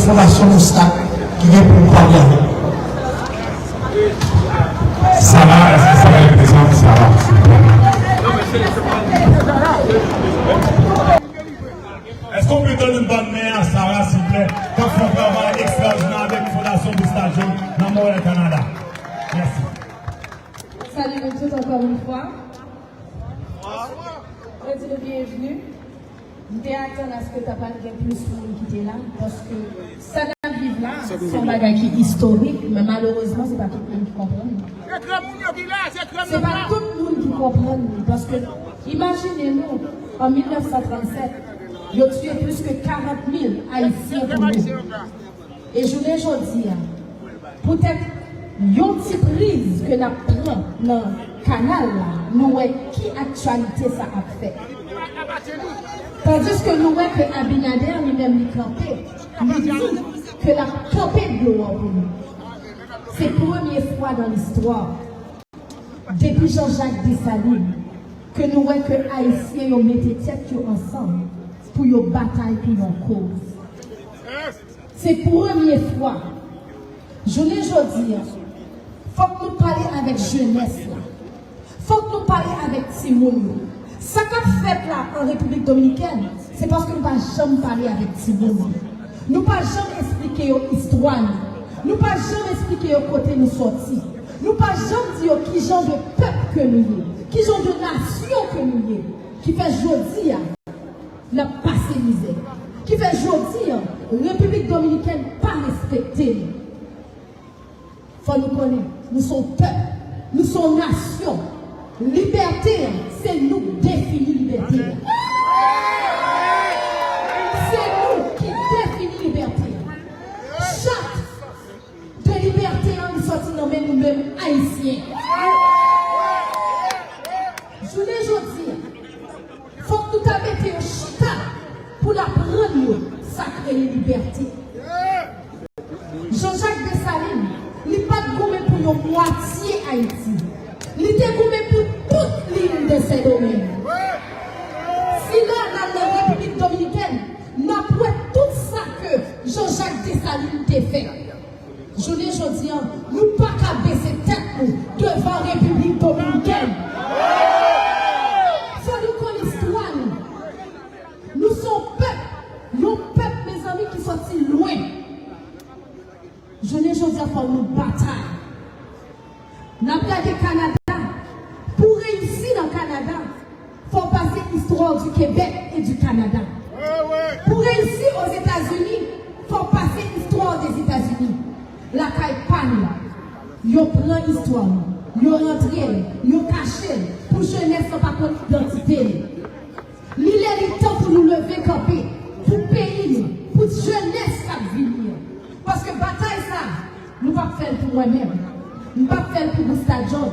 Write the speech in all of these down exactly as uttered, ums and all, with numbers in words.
Fondasyon Boustat ki gen pou l pale avè nou. Sara, èske Sara ap prezan? Sara, silvouplè. Èske w pè tann yon bann men a Sara, silvouplè, k ap fè yon travay ekstraòdinè avèk Fondasyon Boustat Jeunes nan Montréal, Kanada? Mèsi. Salut nous tous encore une fois. Mwen di nou byenvni. M te atann aske ta pral gen plis moun ki te la, paske sa n ap viv la, se yon bagay ki istorik, men malerezman, se pa tout moun ki konprann li. Se pa tout moun ki konprann li, paske imajine nou, an mil nèf san trannsèt, yo tiye plis ke karant mil Ayisyen pou nou. E jounen jodi a, poutèt yon ti priz ke n ap pran nan kanal la, nou wè ki aktyalite sa ap fè. Tandiske nou wè ke Abinader li menm li kanpe, li di ke l ap kanpe dlo a pou nou. Se premye fwa nan listwa, depi Jean-Jacques Dessalines, ke nou wè ke Ayisyen yo mete tèt yo ansanm pou yo batay pou yon koz. Se premye fwa. Jounen jodi a, fòk nou pale avèk jenès la. Fòk nou pale avèk timoun yo. Sa k ap fèt la an Repiblik Dominikèn, se paske nou pa janm pale avèk timoun yo. Nou pa janm esplike yo istwa nou. Nou pa janm esplike yo kote nou sòti. Nou pa janm di yo ki jan de pèp ke nou ye, ki jan de nasyon ke nou ye, ki fè jodi a, n ap pase mizè. Ki fè jodi a, Repiblik Dominikèn pa respekte nou. Fò nou konnen, nou se yon pèp, nou se yon nasyon. Libète a, se nou k defini libète a. Se nou ki defini libète a. Chat de libète a, li sòti nan men nou menm Ayisyen. Jounen jodi a, fòk nou ta mete yo chita pou n aprann yo sa k rele libète. Jean-Jacques Dessalines, li pa t goumen pou yon mwatye Ayiti. Li te goumen pou tout l'île de Saint-Domingue. Si lè n al nan Repiblik Dominikèn, n ap wè tout sa ke Jean-Jacques Dessalines te fè. Jounen jodi a, nou pa ka bese tèt nou devan Repiblik Dominikèn. Fò nou konn istwa nou. Nou se yon pèp, yon pèp, mezanmi, ki sòti lwen. Jounen jodi a, fò nou batay. N ap gade Kanada. Pou reyisi nan Kanada, fò w pase Histoire du Québec et du Canada. Pou reyisi Ozetazini, fò w pase Histoire des États-Unis. Lakay pa nou, yo pran istwa nou, yo rantre l, yo kache l, pou jenès lan pa konn idantite li. Li lè li tan pou nou leve kanpe, pou peyi nou, pou jenès k ap vini an. Paske batay sa, nou p ap fè l pou mwen menm. M p ap fè l pou Busta John.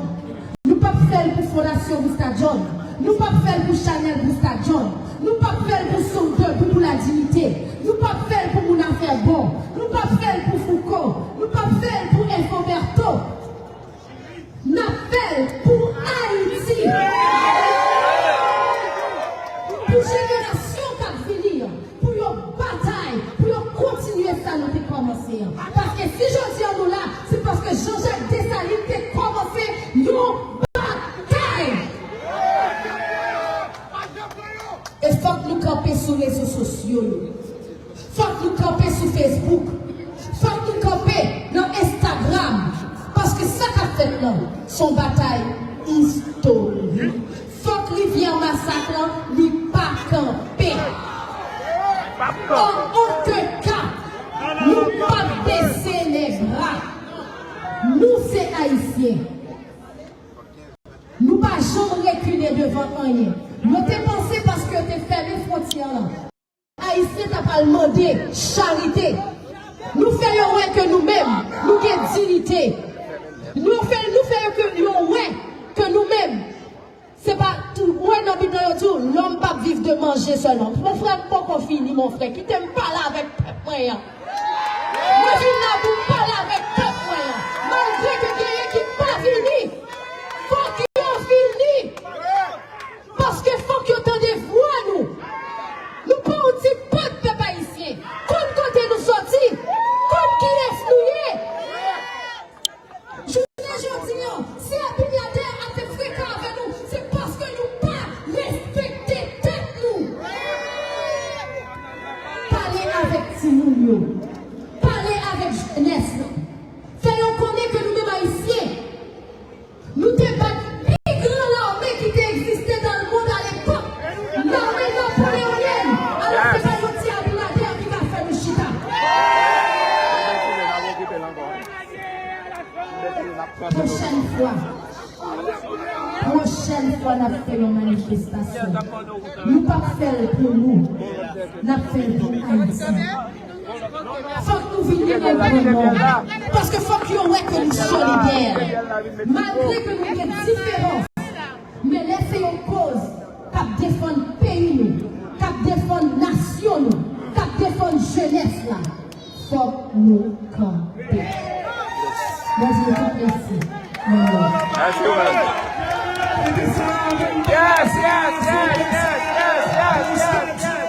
Nou p ap fè l pou Fondasyon Busta John. Nou p ap fè l pou Chanèl Busta John. Nou p ap fè l pou Sonm Debout pour la Dignité. Nou p ap fè l pou Moun Afè Bon. Nou p ap fè l pou Fouco. Nou p ap fè l pou Info Bertho. N ap fè l pou Ayiti. Pou jenerasyon k ap vini an, pou yo batay, pou yo kontinye sa nou te kòmanse an. Paske si jodi an nou la, se paske Jean-Jacques Dessalines te kòmanse yon batay. E fòk nou kanpe sou rezo sosyo yo. Fòk nou kanpe sou Facebook. Fòk nou kanpe nan Instagram. Paske sa k ap fèt lan, se yon batay istorik. Fòk Rivyè Masak lan, li pa kanpe. An okenn ka, nou p ap bese lèbra. Nou se Ayisyen. Nou pa janm rekile devan anyen. Yo te panse paske yo te fèmen fwontyè lan, Ayisyen ta pral mande charite. Nou fè yo wè ke nou menm, nou gen diyite. Nou fè, nou fè yo ke, yo wè ke nou menm, se pa tou, ou wè nan Bib lan yo di w, lòm p ap viv de manje sèlman. Mon frè, m poko fini, mon frè. Kite m pale avèk pèp mwen an. Mwen vin la pou m pale avèk pèp mwen an. Malgre ke genyen ki pa vini, fòk yo vini. Paske fòk yo tande vwa nou. Nou pa yon ti pèp, pèp ayisyen. Konn kote nou sòti, yo. Pale avèk jenès la. Fè yo konnen ke nou menm Ayisyen, nou te bat pi gran lame ki te egziste dans le monde à l'époque. Lame napoleonyèn. Alò, se pa yon ti Abinader ki ka fè nou chita. Pwochèn fwa, pwochèn fwa n ap fè yon manifestasyon, nou p ap fè l pou nou, n ap fè l pou Ayiti. Fòk nou vin li nan bon nonm, paske fòk yo wè ke nou solidè. Malgre ke nou gen diferans, men lè se yon koz k ap defann peyi nou, k ap defann nasyon nou, k ap defann jenès la, fòk nou kanpe. Bondye tout mèsi. Amen. Yes, yes, yes, yes, yes, yes, yes.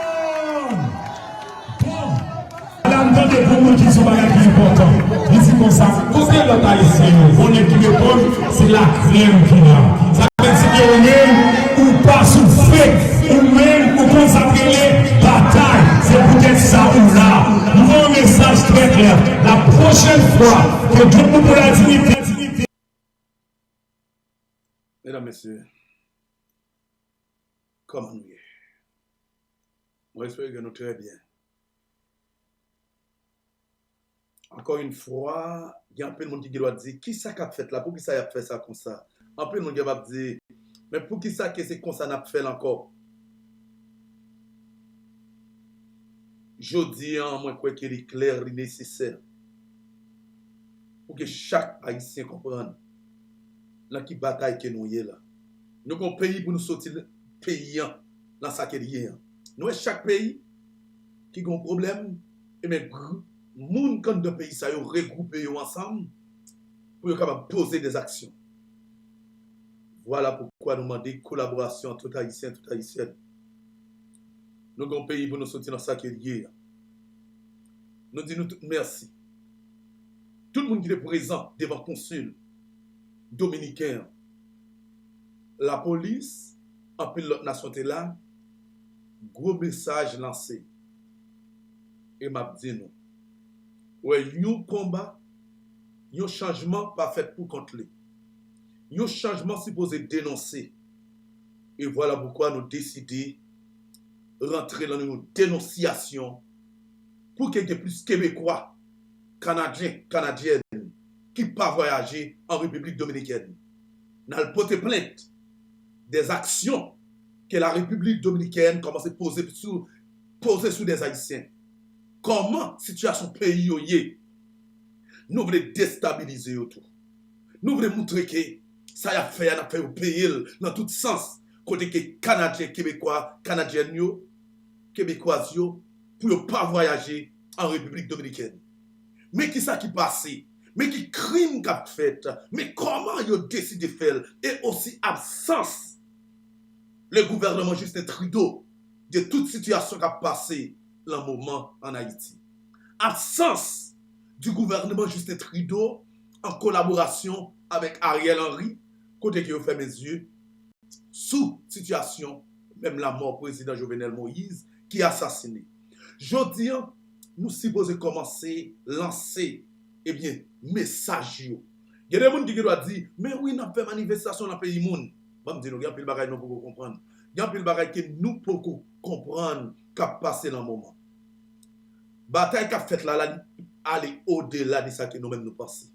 Madanm tande pou mwen ki se yon bagay ki enpòtan. Li di konsa, kote lòt Ayisyen yo? Yon nèg ki reponn, se lakrèm ki la. Sa vle di ke ou menm, ou pa soufle, ou menm, ou konn sa k rele batay. Se poutèt sa ou la. Nou voye yon mesaj trè klè. La pwochèn fwa ke Debout pour la Dignité, Medam, mesye, kòman nou ye? Mwen espere ke nou trè byen. Ankò yon fwa, gen anpil moun ki gen dwa di, "Kisa k ap fèt la? Poukisa y ap fè sa konsa?" Anpil moun gen ap di, "Men poukisa ke se konsa n ap fè l ankò?" Jodi a, mwen kwè ke li klè, li nesesè pou ke chak Ayisyen konprann nan ki batay ke nou ye la. Nou gon peyi pou nou soti l-, peyi an nan sa ke l ye an. Nou wè chak peyi ki gon pwoblèm, ebyen, gr-, moun k anndan peyi sa yo regwoupe yo ansanm pou yo kapab poze dèzaksyon. Vwala poukwa nou mande kolaborasyon tout Ayisyen, tout Ayisyèn. Nou gon peyi pou nou soti nan sa ke l ye a. Nou di nou tout mèsi. Tout moun ki te prezan devan konsil dominiken an, lapolis, anpil lòt nasyon te la, gwo mesaj lanse. E m ap di nou, wè, yon konba, yon chanjman pa fèt pou kont li. Yon chanjman sipoze denonse. E vwala poukwa nou deside rantre nan yon denonsyasyon pou ke gen plis Kebekwa, Kanadyen, Kanadyèn ki pa vwayaje an Repiblik Dominikèn. N al pote plent dèzaksyon ke la Repiblik Dominikèn kòmanse poze sou, poze sou dèzayisyen. Kòman sitiyasyon peyi yo ye? Nou vle destabilize yo tou. Nou vle moutre ke sa y ap fè a, n ap fè yo peye l nan tout sans, kote ke Kanadyen, Kebekwa, Kanadyèn yo, Kebekwaz yo, pou yo pa vwayaje an Repiblik Dominikèn. Men kisa ki pase, men ki krim k ap fèt, men kòman yo deside fè l, e osi absans le gouvernement Justin Trudeau de tout sitiyasyon k ap pase lan moman an Ayiti. Absans du gouvernement Justin Trudeau an kolaborasyon avèk Ariel Henry, kote ke yo fèmen zye sou sitiyasyon, menm lamò prezidan Jovenel Moïse ki asasine. Jodi a, nou sipoze kòmanse lanse, ebyen, mesaj yo. Gen de moun ki gen dwa di, "Men wi, n ap fè manifestasyon nan peyi moun." Ban m di nou, gen anpil bagay nou poko konprann. Gen anpil bagay ke nou poko konprann k ap pase lan moman. Batay k ap fèt la, la, li ale odela de sa ke nou menm nou panse.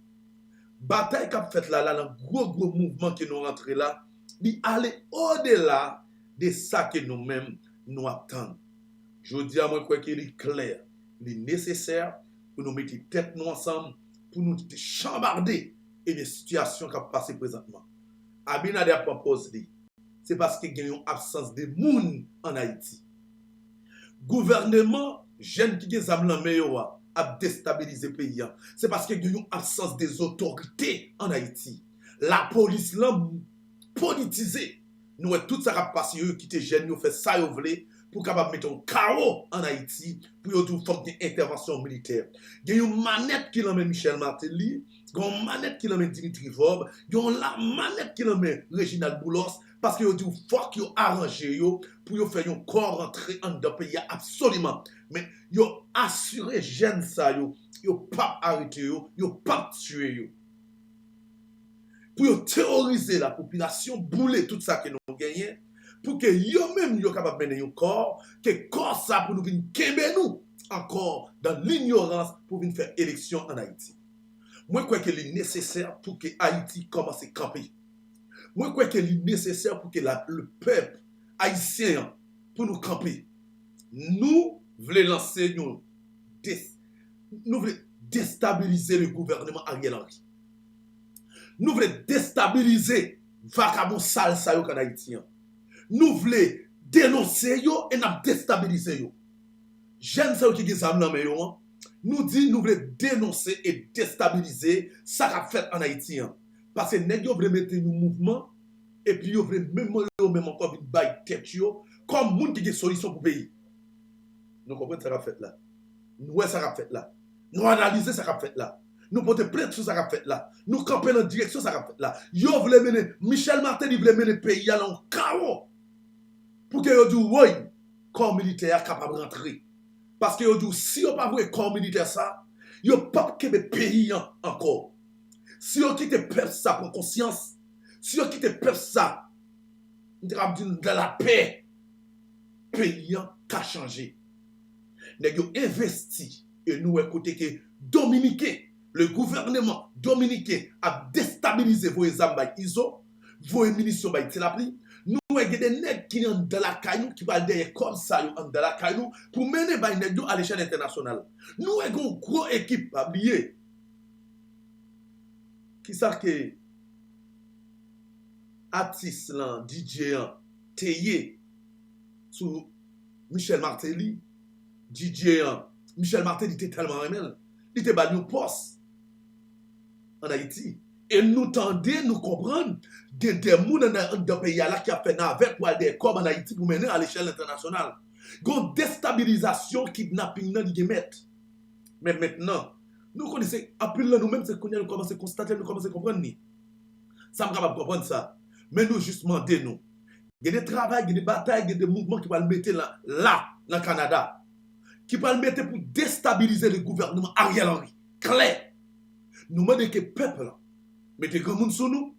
Batay k ap fèt la, la, nan gwo, gwo mouvman ke nou rantre la, li ale odela de sa ke nou menm nou ap tann. Jodi a, mwen kwè ke li klè, li nesesè pou nou mete tèt nou ansanm, pou nou chanbade, ebyen, sitiyasyon k ap pase prezantman. Abinader ap pran pòz li. Se paske gen yon absans de moun ann Ayiti. Gouvèneman, jèn ki gen zam nan men yo a, ap destabilize peyi a. Se paske gen yon absans de zotorite ann Ayiti. Lapolis lan politize. Nou wè tout sa k ap pase yo, yo kite jèn yo fè sa yo vle pou kapab mete yon kawo ann Ayiti, pou yo di w fòk gen entèvansyon militè. Gen yon manèt ki nan men Michel Martelly, gen yon manèt ki nan men Dimitri Vorbe, gen yon la manèt ki nan men Reginald Boulos, paske yo di w fòk yo aranje yo pou yo fè yon kò rantre anndan peyi a absoliman. Men yo asire jèn sa yo, yo p ap arete yo, yo p ap tiye yo. Pou yo teworize lapopilasyon, boule tout sa ke nou genyen, pou ke yo menm yo kapab mennen yon kò, ke kò sa pou nou vin kenbe nou ankò dan linyorans pou vin fè eleksyon ann Ayiti. Mwen kwè ke li nesesè pou ke Ayiti kòmanse kanpe. Mwen kwè ke li nesesè pou ke la, le pèp ayisyen an, pou nou kanpe. Nou vle lanse yon des, nou vle destabilize le gouvènman Ariel Henry. Nou vle destabilize vakabon sal sa yo k ann Ayiti an. Nou vle denonse yo e n ap destabilize yo. Jèn sa yo ki gen zam nan men yo an, nou di nou vle denonse e destabilize sa k ap fèt ann Ayiti an. Paske nèg yo vle mete yon mouvman, epi yo vle menm yo menm ankò vin bay tèt yo kòm moun ki gen solisyon pou peyi. Nou konprann sa k ap fèt la. Nou wè sa k ap fèt la. Nou analize sa k ap fèt la. Nou pote plent sou sa k ap fèt la. Nou kanpe nan direksyon sa k ap fèt la. Yo vle mennen, Michel Martelly vle mennen peyi a nan yon kawo. Pou ke yo di w, woy, kò militè a kapab rantre. Paske yo di w, si yo pa voye kò militè sa, yo p ap kenbe peyi an ankò. Si yo kite pèp sa pran konsyans, si yo kite pèp sa, m te kab di nou, dan lapè, peyi an ka chanje. Nèg yo envesti, e nou wè kote ke Dominiken, le gouvènman dominiken ap destabilize, voye zam bay Izo, voye minisyon bay Ti Lapli. Nou wè gen de nèg ki anndan lakay nou, ki pral dèyè kòb sa yo anndan lakay nou, pou mennen bay nèg yo alechèl entènasyonal. Nou wè gen yon gwo ekip, pa bliye, kisa ke atis lan, D J an, te ye sou Michel Martelly? D J an, Michel Martelly te tèlman renmen l, li te ba l yon pòs ann Ayiti. E nou tande, nou konprann, gen de moun ann, anndan peyi a la ki ap fè navèt pou al dèyè kòb ann Ayiti pou mennen alechèl entènasyonal. Gen yon destabilizasyon, kidnaping nan li gen mèt. Men mentnan, nou konnen se anpil nan nou menm, se kounye a nou kòmanse konstate, nou kòmanse konprann li. Sa m kapab konprann sa. Men nou jis mande nou. Gen de travay, gen de batay, gen de mouvman ki pral mete la, la, nan Kanada, ki pral mete pou destabilize le gouvènman Ariel Henry. Klè. Nou mande ke pèp la mete granmoun sou nou.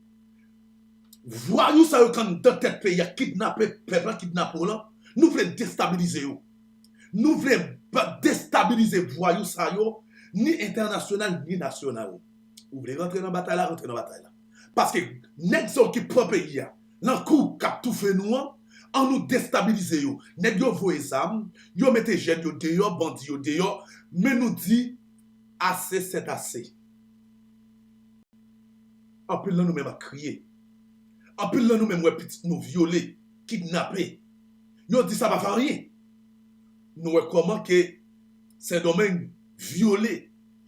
Vwayou sa yo k anndan tèt peyi a kidnape pèp la, kidnape w lan, nou vle destabilize yo. Nou vle ba-, destabilize vwayou sa yo, ni entènasyonal, ni nasyonal. Ou vle rantre nan batay la, rantre nan batay la. Paske nèg sa yo ki pran peyi a nan kou k ap toufe nou an, an nou destabilize yo. Nèg yo voye zam, yo mete jèn yo deyò, bandi yo deyò, men nou di, ase sèt ase. Anpil nan nou menm ap kriye. Anpil nan nou menm wè pitit nou vyole, kidnape. Yo di sa pa fè anyen. Nou wè kòman ke Sendomeng vyole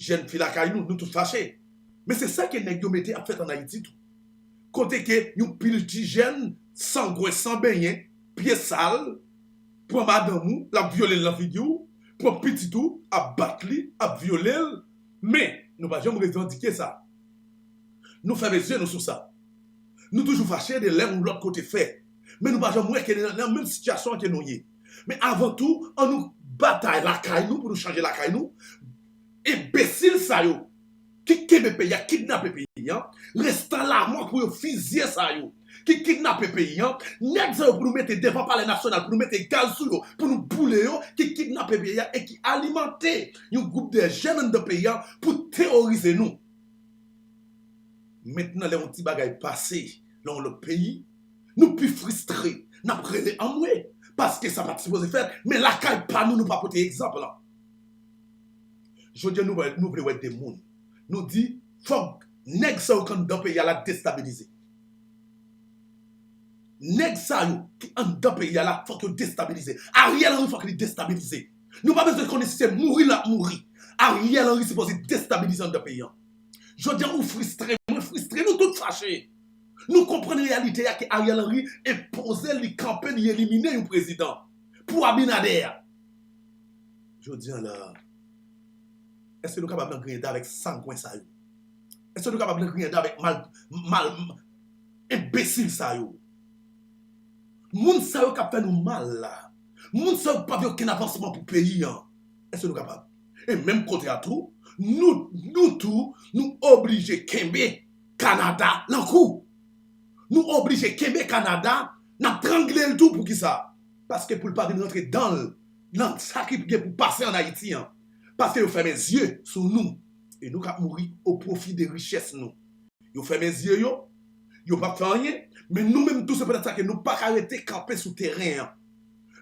jèn fi lakay nou, nou tout fache. Men se sa ke nèg yo mete ap fèt ann Ayiti tou. Kote ke yon pil ti jèn, san gwen, san benyen, pye sal, pran madanm ou, l ap vyole l nan figi w, pran pitit ou, ap bat li, ap vyole l. Men, nou pa janm revandike sa. Nou fèmen zye nou sou sa. Nou toujou fache de lè yon lòt kote fè. Men nou pa janm wè ke nan, nan menm sitiyasyon an ke nou ye. Men avan tou, an nou batay lakay nou pou nou chanje lakay nou. Enbesil sa yo ki kenbe peyi a, kidnape peyi an, restan lamò pou yo fizye sa yo ki kidnape peyi an, nèg sa yo pou nou mete devan Palè Nasyonal, pou nou mete gaz sou yo, pou nou boule yo, ki kidnape peyi a e ki alimante yon gwoup de jèn anndan peyi a pou teworize nou. Mentnan, lè yon ti bagay pase nan yon lòt peyi, nou pi fristre, n ap rele anmwe, paske sa pa t sipoze fèt, men lakay pa nou, nou pa pote egzanp lan. Jodi a, nou, nou vle wè de moun. Nou di, fòk nèg sa yo k anndan peyi a la destabilize. Nèg sa yo ki anndan peyi a la, fòk yo destabilize. Ariel Henry fòk li destabilize. Nou pa bezwen konnen si se mouri l ap mouri. Ariel Henry sipoze destabilize anndan peyi an. Jodi a, ou fristre, mwen fristre, nou tout fache. Nou konprann reyalite a ke Ariel Henry enpoze, li kanpe, li elimine yon prezidan pou Abinader. Jodi a la, èske nou kapab nan griyen dan avèk sangwen sa yo? Èske nou kapab nan griyen dan avèk mal, mal, enbesil sa yo? Moun sa yo k ap fè nou mal la, moun sa yo k pa vle okenn avansman pou peyi an, Èske nou kapab? E menm kote a tou, nou, nou tou, nou oblije kenbe Kanada nan kou. Nou oblije kenbe Kanada, n ap trangle l tou. Poukisa? Paske pou l pa vin rantre dan l, nan sa ki gen pou pase ann Ayiti an. Paske yo fèmen zye sou nou. E nou k ap mouri o pwofi de richès nou. Yo fèmen zye yo, yo p ap fè anyen, men nou menm tou, se poutèt sa ke nou pa ka rete kanpe sou teren an.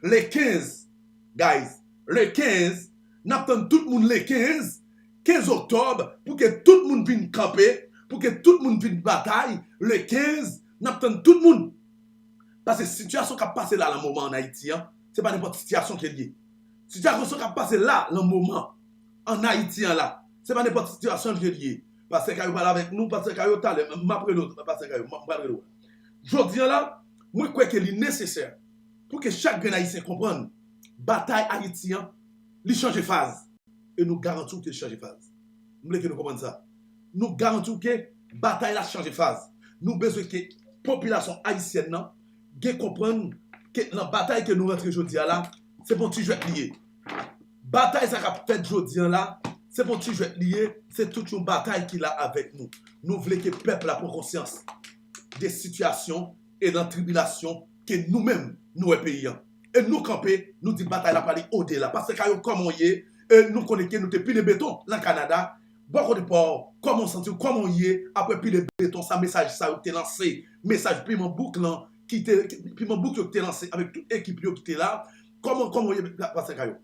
Le kenz, guys, le kenz, n ap tann tout moun le kenz, kenz oktòb, pou ke tout moun vin kanpe, pou ke tout moun vin batay, le kenz, n ap tann tout moun. Paske sitiyasyon k ap pase la nan moman ann Ayiti an, se pa nenpòt sitiyasyon ke l ye. Sitiyasyon k ap pase la nan moman ann Ayiti an la, se pa nenpòt sitiyasyon ke l ye. Pastè Kayo pale avèk nou, Pastè Kayo talè, m ap rele w, Pastè Kayo, m ap rele w. Jodi an la, mwen kwè ke li nesesè pou ke chak grenn Ayisyen konprann batay Ayiti an, li chanje faz. E nou garanti w ke li chanje faz. M vle ke nou konprann sa. Nou garanti w ke batay la chanje faz. Nou bezwen ke popilasyon ayisyèn nan gen konprann ke nan batay ke nou rantre jodi a la, se pa yon ti jwèt li ye. Batay sa k ap fèt jodi an la, se pa yon ti jwèt li ye, se tout yon batay ki la avèk nou. Nou vle ke pèp la pran konsyans de sitiyasyon e nan tribilasyon ke nou menm nou wè peyi an. E nou kanpe, nou di batay la prale odela. Pastè Kayo, kòman w ye? E nou konnen ke nou te pile beton nan Kanada. Bò kote pa w, kòman w santi w? Kòman w ye apre pile beton sa, mesaj sa yo te lanse? Mesaj Piman Bouk lan ki te, Piman Bouk yo ki te lanse avèk tout ekip yo ki te la. Kòman, kòman w ye, Pastè Kayo?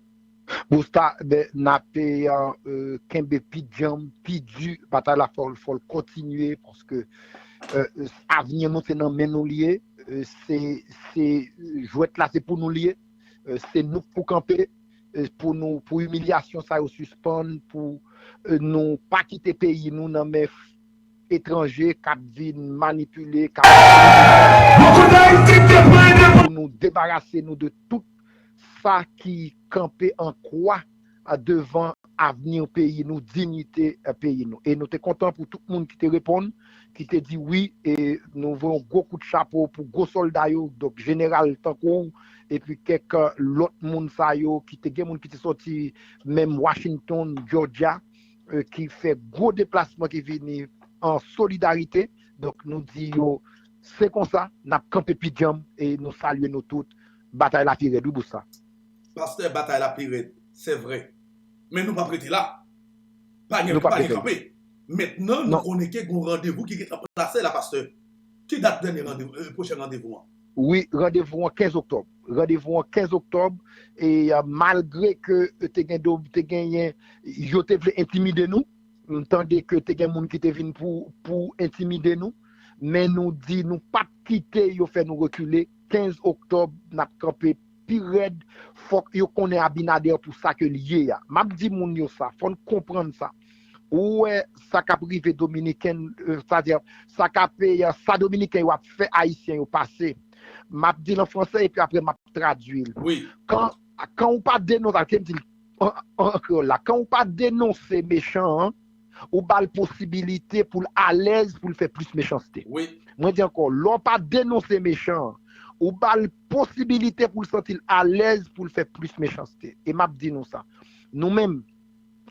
Busta, ben, n ape, euh, kenbe pi djanm, pi di, batay la fò, fò l kontinye, paske, euh, avni nou se nan men nou li ye, euh, se, se, jwèt la se pou nou li ye, euh, se nou k pou kanpe, euh, pou nou, pou imilyasyon sa yo sispann, pou, euh, nou pa kite peyi nou nan men etranje k ap vin manipile, k ap pou nou debarase nou de tout sa ki kanpe an kwa, a, devan avni peyi nou, diyite, a, peyi nou. E nou te kontan pou tout moun ki te reponn, ki te di wi, e nou voye yon gwo kout chapo pou gwo sòlda yo, donk jeneral tankou w, epi kèk, a, lòt moun sa yo, ki te gen moun ki te sòti menm Washington, Georgia, e, ki fè gwo deplasman ki vini an solidarite. Donk, nou di yo, se konsa, n ap kanpe pi djanm e nou salye nou tout. Batay la pi rèd, wi, Busta. Pastè, batay la pi rèd, se vre. Men nou p ap rete la. Pa gen, nou p ap pa gen rete la. Kanpe. Mentnan, nou konnen ke gon randevou ki gentan plase la, pastè. Ki dat dènye randevou, euh, pwochen randevou an? Wi, randevou an kenz oktòb. Randevou an kenz oktòb, e, euh, malgre ke, euh, te gen do, te genyen, yo te vle entimide nou, m tande ke te gen moun ki te vin pou, pou entimide nou, men nou di nou p ap kite yo fè nou rekile. Kenz oktòb, n ap kanpe pi rèd, fòk yo konnen Abinader pou sa ke l ye a. M ap di moun yo sa, fò n konprann sa. Ou wè sa k ap rive Dominiken, euh, sa di, sa k ap, euh, sa Dominiken yo ap fè Ayisyen yo pase. M ap di l an fransè epi apre m ap tradui l. Wi. Kan, kan ou pa denonse, ke m di l an, an, an kreyòl la, kan ou pa denonse mechan an, ou ba l posibilite pou l alèz pou l fè plis mechanste. Wi. Mwen di ankò, lè w pa denonse mechan an, ou ba l posibilite pou l santi l alèz pou l fè plis mechanste. E m ap di nou sa, nou menm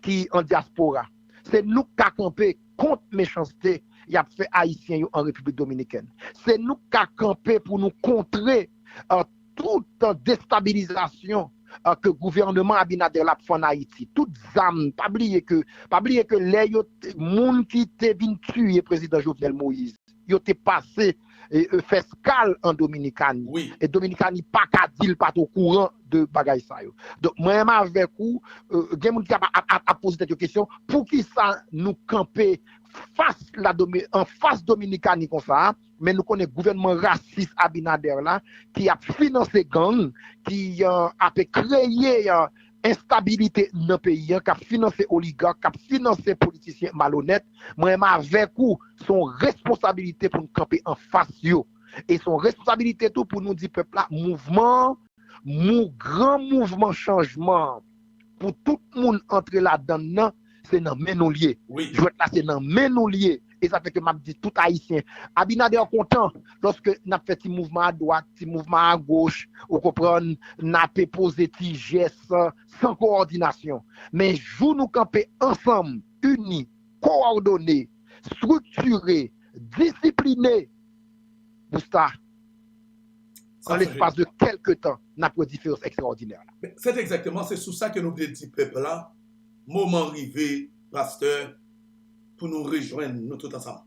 ki an dyaspora, se nou k ka kanpe kont mechanste y ap fè Ayisyen yo an Repiblik Dominikèn. Se nou k ka kanpe pou nou kontre, euh, tout destabilizasyon, euh, ke gouvènman Abinader la ap fè ann Ayiti. Tout zam, pa bliye ke, pa bliye ke lè yo t-, moun ki te vin tiye prezidan Jovenel Moïse, yo te pase, e, e, fè eskal an Dominikani. Wi. E Dominikani pa ka di l pa t okouran de bagay sa yo. Donk, mwen menm avèk ou, e, gen moun ki ap, ap, ap, ap poze tèt yo kesyon, poukisa nou kanpe fas la Domi-, an fas Dominikani konsa, men nou konnen gouvènman rasis Abinader la, ki ap finanse gang, ki, e, ap kreye, e, enstabilite nan peyi an, k ap finanse oligak, k ap finanse politisyen malonèt, mwen menm avèk ou, se yon responsabilite pou n kanpe anfas yo. E se yon responsabilite tou pou nou di pèp la, mouvman an, mou-, gran mouvman chanjman an, pou tout moun antre ladan l nan, se nan men nou l ye. Wi. Jwèt la, se nan men nou l ye. e sa fè ke m ap di tout Ayisyen, Abinader kontan lòske n ap fè ti mouvman adwat, ti mouvman agoch, ou konprann, n ape poze ti jès san kowòdinasyon. Men jou nou kanpe ansanm, ini, kowòdone, estriktire, disipline, Busta, an lespas de kèlke tan, n ap wè diferans ekstraòdinè la. Se egzakteman, se sou sa ke nou vle di pèp la, moman rive, pastè, pou nou rejwenn nou tout ansanm.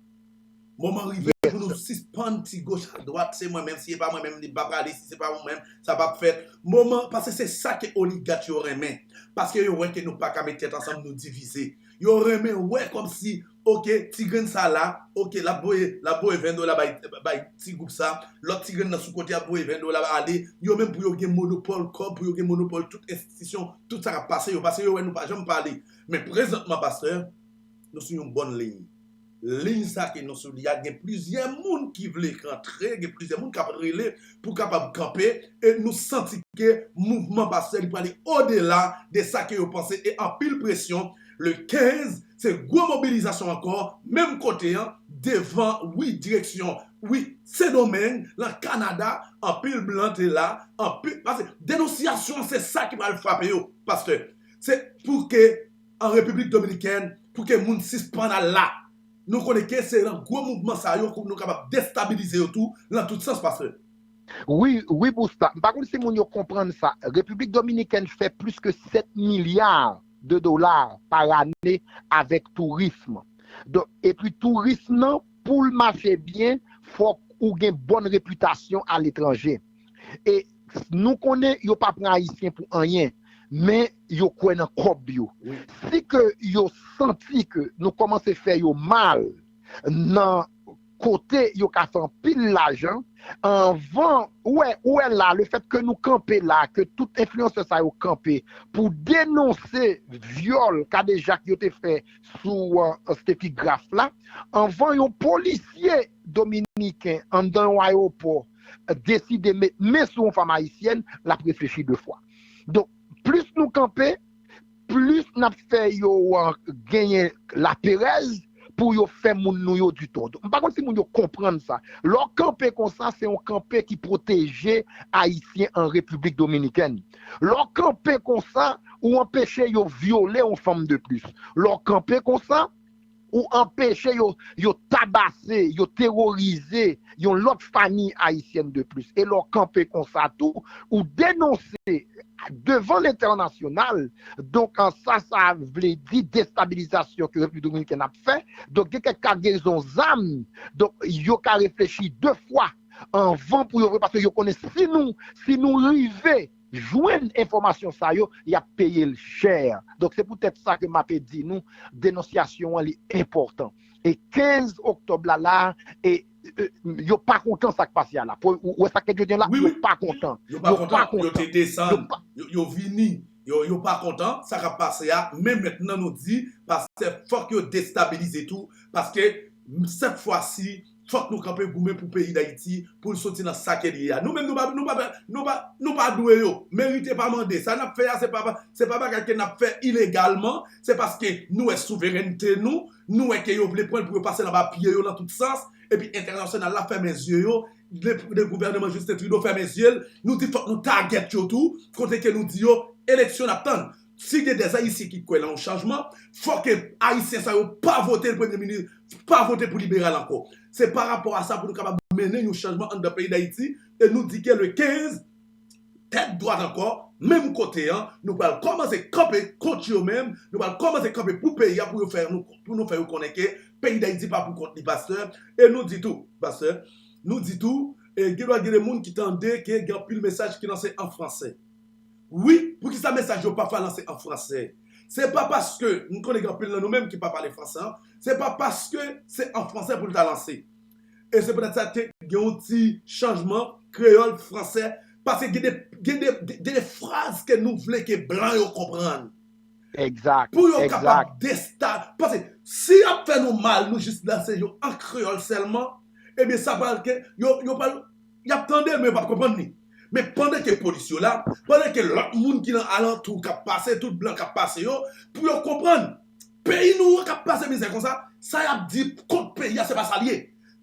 Moman rive pou nou sispann ti goch a dwat, se mwen menm, si se pa mwen menm, li pa prale, si se pa mwen menm, sa p ap fèt. Moman, paske se sa ke oligach yo renmen. Paske yo wè ke nou pa ka met tèt ansanm, nou divize. Yo renmen wè kòmsi, oke, ti grenn sa la, oke, l ap voye, l ap voye ven dola bay, bay ti gwoup sa, lòt ti grenn nan sou kote ap voye ven dola ale, yo menm pou yo gen monopòl kòb, pou yo gen monopòl tout enstitisyon, tout sa k ap pase yo, paske yo wè nou pa janm pale. Men prezantman, pastè, nou sou yon bòn liy. Liy sa ke nou sou li a, gen plizyè moun ki vle rantre, gen plizyè moun k ap rele pou kapab kanpe, e nou santi ke mouvman pastè li prale odela de sa ke yo panse, e anpil presyon. Le kenz, se gwo mobilizasyon ankò, menm kote an, devan, wi, direksyon, wi, Sendomeng, lan Kanada, anpil blan te la, anpil, paske denonsyasyon an se sa ki pral frape yo, pastè. Se pou ke an Repiblik Dominikèn, pou ke moun sispann al la. Nou konnen ke se lan gwo mouvman sa yo ke nou kapab destabilize yo tou, lan tout sans, pastè. Wi, wi, Busta. M pa konn si moun yo konprann sa. Repiblik Dominikèn fè plis ke sèt milya de dola pa ane avèk tourism. Donk, epi tourism nan, pou l mache byen, fòk ou gen bòn repitasyon aletranje. E nou konnen yo pa pran Ayisyen pou anyen, men yo kwè nan kòb yo. Si ke yo santi ke nou kòmanse fè yo mal nan kote yo ka fè anpil lajan, anvan, ou wè, ou wè la, lefètke nou kanpe la, ke tout enfliyansè sa yo kanpe pou denonse vyòl kadejak yo te fè sou Steffi Graf la, anvan yon polisye dominiken anndan yon ayewopò deside met men sou yon fanm ayisyèn, l ap reflechi de fwa. Donk, plis nou kanpe, plis n ap fè yo genyen laperèz pou yo fè moun nou yo ditò. M pa konn si moun yo konprann sa. Lè w kanpe konsa, se yon kanpe ki pwoteje Ayisyen an Repiblik Dominikèn. Lè w kanpe konsa, ou anpeche yo vyole yon fanm de plis. Lè w kanpe konsa, ou anpeche yo, yo tabase, yo teworize yon lòt fanmi ayisyèn de plis. E lè w kanpe konsa tou, ou denonse devan lentènasyonal, donk, sa, sa vle di destabilizasyon ke Repiblik Dominikèn ap fè. Donk, gen kèk kagezon zam, donk, yo ka reflechi de fwa anvan pou yo voye, paske yo konnen si nou, si nou rive jwenn enfòmasyon sa yo, y ap peye l chè. Donk, se poutèt sa ke m ape di nou, denonsyasyon an, li enpòtan. E kenz oktòb la, la, e, e, yo pa kontan sa k pase a la. Pou, ou wè sa k jodi an la? Yo pa kontan. Yo pa kontan. Yo te desann. Yo, yo vini. Yo, yo pa kontan sa k ap pase a. Men mentnan nou di, pastè, fòk yo destabilize tou. Paske, sèt fwa si, fòk nou kanpe goumen pou peyi Dayiti, pou l soti nan sa ke l ye a. Nou menm, nou pa, nou pa, nou pa, nou pa dwe yo. Merite pa mande. Sa n ap fè a, se pa, se pa bagay ke n ap fè ilegalman. Se paske nou wè souverènte nou, nou wè ke yo vle pran l pou yo pase l anba pye yo nan tout sans. Epi entènasyonal la fèmen zye yo, le, le gouvènman Justin Trudeau fèmen zye l. Nou di fòk nou tagèt yo tou, kote ke nou di yo, eleksyon n ap tann. Si gen dè Ayisyen ki kwè nan yon chanjman, fòk ke Ayisyen sa yo pa vote l premye minis, pa vote pou liberal ankò. Se pa rapò a sa pou nou kapab mennen yon chanjman anndan peyi Dayiti, e nou di ke le kenz, tèt dwat ankò, menm kote an, nou pral kòmanse kanpe kont yo menm, nou pral kòmanse kanpe pou peyi a, pou yo fè nou, pou nou fè yo konnen ke peyi Dayiti pa pou kont li, pastè, e nou di tou, pastè, nou di tou, e gen dwa gen de moun ki tande ke gen anpil mesaj ki lanse an fransè. Wi, poukisa mesaj yo pafwa lanse an fransè? Se pa paske, m konnen gen anpil nan nou menm ki pa pale fransè an, se pa paske se an fransè pou l ta lanse. E se poutèt sa ke gen yon ti chanjman kreyòl, fransè, paske gen de, gen de, gen de fraz ke nou vle ke blan yo konprann. Egzak. Pou yo kapab desta-, paske si y ap fè nou mal, nou jis lanse yo an kreyòl sèlman, ebyen sa pral ke, yo, yo pral, y ap tande l, men yo p ap konprann li. Men pandan ke polis yo la, pandan ke lòt moun ki nan alantou k ap pase, tout blan k ap pase yo, pou yo konprann, Peyi nou an k ap pase mizè konsa, sa y ap di kont peyi a, se pa sa l ye.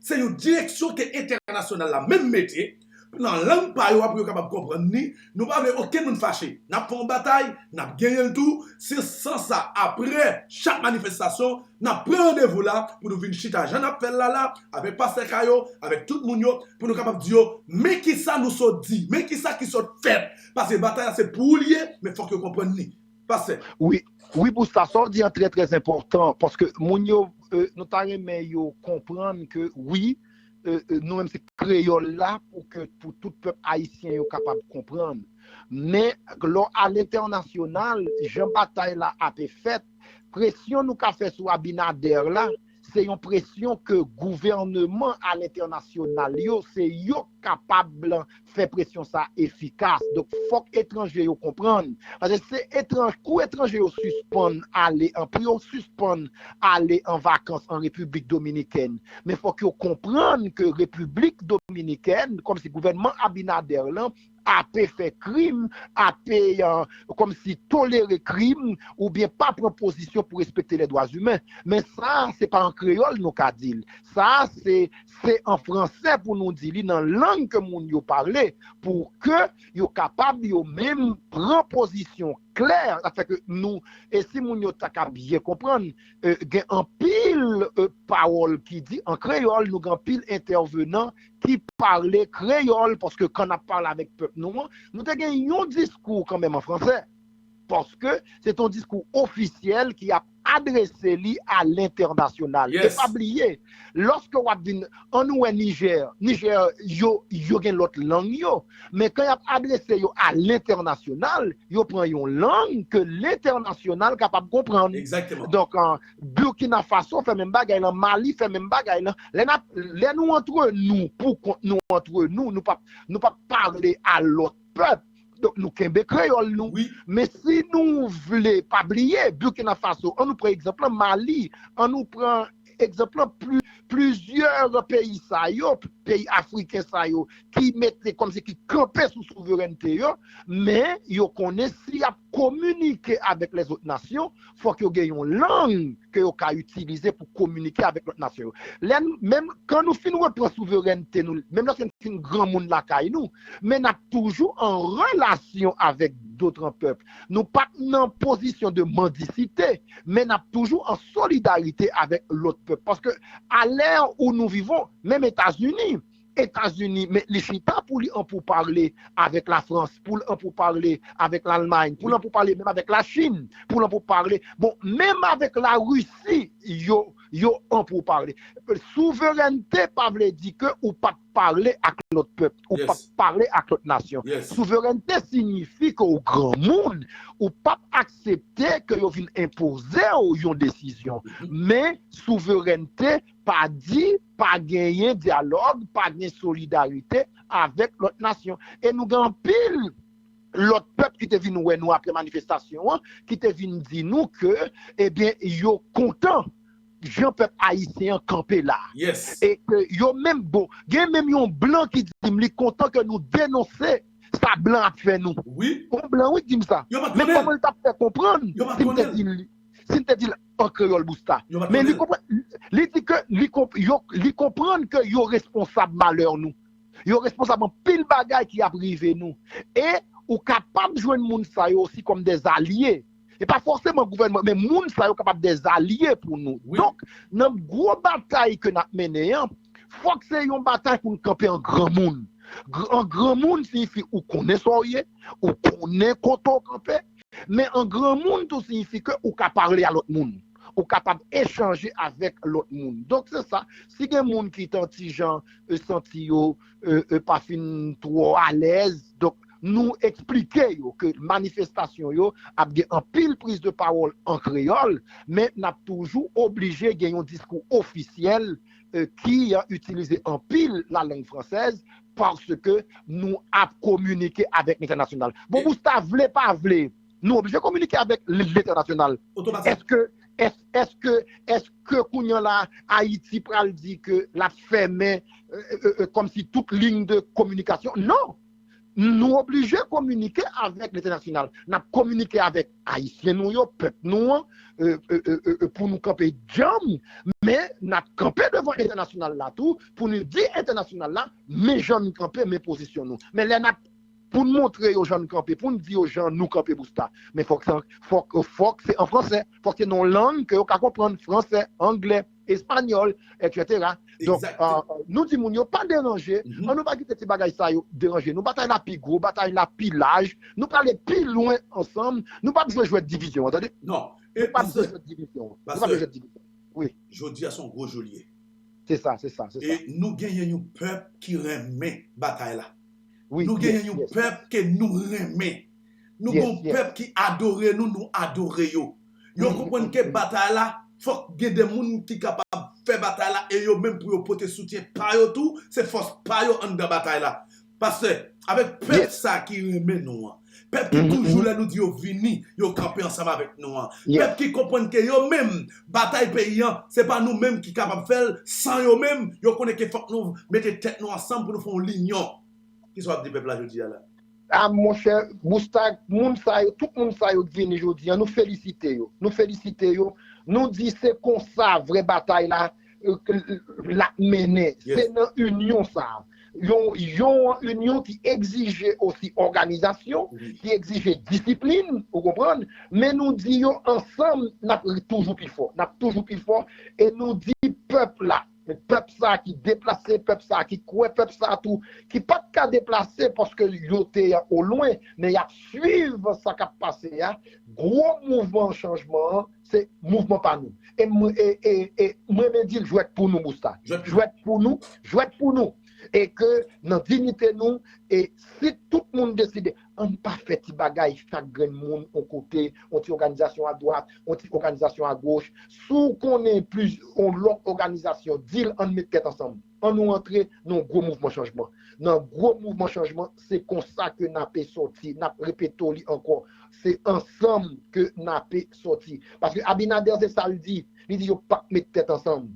Se yon direksyon ke entènasyonal la menm mete nan lang pa yo a pou yo kapab konprann li. Nou pa vle okenn moun fache. N ap fè yon batay, n ap genyen l tou. Se san sa, apre chak manifestasyon, n ap pran randevou la pou nou vin chita jan n ap fè l la la, avèk pastè Kayo, avèk tout moun yo, pou nou kapab di yo, men kisa nou sot di, men kisa ki sot fèt. Paske batay la se pou ou l ye, men fòk yo konprann li. Pastè. Wi, wi, Busta, sa w di an trè, trè enpòtan, paske moun yo, euh, nou ta renmen yo konprann ke wi, euh, euh, nou menm se kreyòl la pou ke pou tout pèp ayisyen yo kapab konprann. Men, lè w alentènasyonal, jan batay la ape fèt, presyon nou ka fè sou Abinader la, se yon presyon ke gouvènman alentènasyonal yo, se yo k kapab fè presyon sa efikas. Donk, fòk etranje yo konprann. Paske se etranj, kou etranje yo sispann ale an, pou yo sispann ale an vakans an Repiblik Dominikèn. Men fòk yo konprann ke Repiblik Dominikèn, kòmsi gouvènman Abinader lan, ape fè krim, ape euh, kòmsi tolere krim, oubyen pa pran pozisyon pou respekte lè dwa imen. Men sa, se pa an kreyòl nou ka di l. Sa, se se an fransè pou nou di li nan lang ke moun yo pale, pou ke yo kapab yo menm pran pozisyon klè. Sa fè ke nou, e si moun yo ta ka byen konprann, euh, gen anpil euh, pawòl ki di an kreyòl, nou gen anpil entèvenan ki pale kreyòl, paske kan n ap pale avèk pèp nou an, nou te gen yon diskou kanmenm an fransè. Paske se t on diskou ofisyèl ki ap adrese li a lentènasyonal. E pa bliye, lòske w ap vin, an nou wè Nijè, Nijè, yo, yo gen lòt lang yo, men kan y ap adrese yo a lentènasyonal, yo pran yon lang ke lentènasyonal kapab konprann. Donk, Burkina Faso fè menm bagay lan, Mali fè menm bagay lan. Lè n ap, lè nou antre nou, pou kont nou antre nou, nou p ap, nou p ap pale a lòt pèp. Donk, nou kenbe kreyòl nou. Men si nou vle, pa bliye, Burkina Faso, an nou pran egzanp lan, Mali, an nou pran egzanp lan, pli, plizyè peyi sa yo, peyi afriken sa yo, ki mete kòmsi ki kanpe sou souverènte yo, men yo konnen si y ap kominike avèk lèzòt nasyon, fòk yo gen yon lang ke yo ka itilize pou kominike avèk lòt nasyon yo. Lè n, menm kan nou fin repran souverènte nou, menm lòske n fin granmoun lakay nou, men n ap toujou an relasyon avèk dotran pèp. Nou pa t nan pozisyon de mandisite, men n ap toujou an solidarite avèk lòt pèp. Paske alè ou nou vivon, menm Etazini, Etazini, men li chita pou li an pou pale avèk Lafrans, pou l an pou pale avèk Lalmay, pou l an pou pale menm avèk Lachin, pou l an pou pale, bon, menm avèk Larisi, yo, yo an pou pale. Souverènte pa vle di ke ou p ap pale ak lòt pèp, ou p ap pale ak lòt nasyon. Souverènte siyifi ke ou granmoun, ou p ap aksepte ke yo vin enpoze w yon desizyon. Men souverènte pa di pa genyen dyalòg, pa gen solidarite avèk lòt nasyon. E nou gen anpil lòt pèp ki te vin wè nou apre manifestasyon an, ki te vin di nou ke, ebyen, yo kontan jan pèp ayisyen an kanpe la. E ke yo menm, bon, gen menm yon blan ki di m li kontan ke nou denonse sa blan ap fè nou. Yon blan, wi, ki di m sa. Men kòman l t ap fè konprann si m te di l, si m te di l an kreyòl Busta? Men li konprann, li di ke li, konp, yo, li konprann ke yo responsab malè nou. Yo responsab anpil bagay ki ap rive nou. E ou kapab jwenn moun sa yo osi kòm dè zalye. E pa fòseman gouvènman, men moun sa yo kapab dè zalye pou nou. Donk, nan gwo batay ke n ap mennen an, fòk se yon batay pou n kanpe an granmoun. An granmoun siyifi ou konnen sa w ye, ou konnen kote w kanpe, men an granmoun tou siyifi ke ou ka pale a lòt moun. Ou kapab echanje avèk lòt moun. Donk, se sa. Si gen moun ki t an ti jan santi yo pa fin twò alèz, donk, nou eksplike yo ke manifestasyon yo ap gen anpil priz de pawòl an kreyòl, men n ap toujou oblije gen yon diskou ofisyèl ki itilize anpil lalang fransèz, paske nou ap kominike avèk lentènasyonal. Bon, Busta, vle pa vle, nou oblije kominike avèk lentènasyonal. Èske, èske, èske kounye a la, Ayiti pral di ke l ap fèmen kòmsi tout liy de kominikasyon? Non! nou oblije kominike avèk lentènasyonal. N ap kominike avèk Ayisyen nou yo, pèp nou an, e, e, e, e, e, pou nou kanpe djanm, men n ap kanpe devan entènasyonal la tou, pou nou di entènasyonal la, men jan n kanpe, men pozisyon nou. Men lè n ap, pou n montre yo jan n kanpe, pou n di yo jan nou kanpe, Busta. Men fòk sa, fòk, fòk se an fransè, fòk se nan yon lang ke yo ka konprann, fransè, anglè, espanyòl, etsetera. Donk, e, nou di moun yo pa deranje, an nou pa kite ti bagay sa yo deranje nou. Batay la pi gwo, batay la pi laj, nou prale pi lwen ansanm, nou pa bezwen jwèt divizyon an, tande? Non, nou pa bezwen jwèt divizyon an. Nou pa bezwen jwèt divizyon. Wi. Jodi a se yon gwo jou li ye. Se sa, se sa, se sa. E nou genyen yon pèp ki renmen batay la. Wi, nou genyen yon pèp ke nou renmen. Nou gen yon pèp ki adore nou, nou adore yo. Yo konprann ke batay la, fòk gen de moun ki kapab fè batay la, e yo menm pou yo pote soutyen pa yo tou, se fòs pa yo anndan batay la. Paske, avèk pèp sa ki renmen nou an, pèp ki toujou lè nou di yo vini, yo kanpe ansanm avèk nou an, pèp ki konprann ke yo menm, batay peyi an, se pa nou menm ki kapab fè l, san yo menm, yo konnen ke fòk nou mete tèt nou ansanm pou nou fè yon linyon. Kisa w ap di pèp la jodi a la? A, monchè, Busta, moun sa yo, tout moun sa yo k vini jodi a, nou felisite yo. Nou felisite yo. Nou di se konsa vrè batay la, e, l ap mennen. Se nan inyon sa. Yon, yon inyon ki egzije osi òganizasyon, ki egzije disiplin, ou konprann? Men nou di yo ansanm, n ap toujou pi fò. N ap toujou pi fò. E nou di pèp la, pèp sa ki deplase, pèp sa ki kwè, pèp sa tou ki pa t ka deplase paske yo te o lwen, men y ap swiv sa k ap pase a. Gwo mouvman chanjman an, se mouvman pa nou. E m, e, e, e m renmen di l jwèt pou nou, Busta. Jwèt pou nou, jwèt pou nou. E ke nan diyite nou, e si tout moun deside, ann pa fè ti bagay chak grenn moun yon kote, yon ti òganizasyon adwat, yon ti òganizasyon agoch. Si w konnen plis, yon lòt òganizasyon, di l ann met tèt ansanm. Ann nou antre nan yon gwo mouvman chanjman. Nan gwo mouvman chanjman, se konsa ke n ape sòti. N ap repete w li ankò. Se ansanm ke n ape sòti. Paske Abinader se sa l di. Li di yo p ap met tèt ansanm.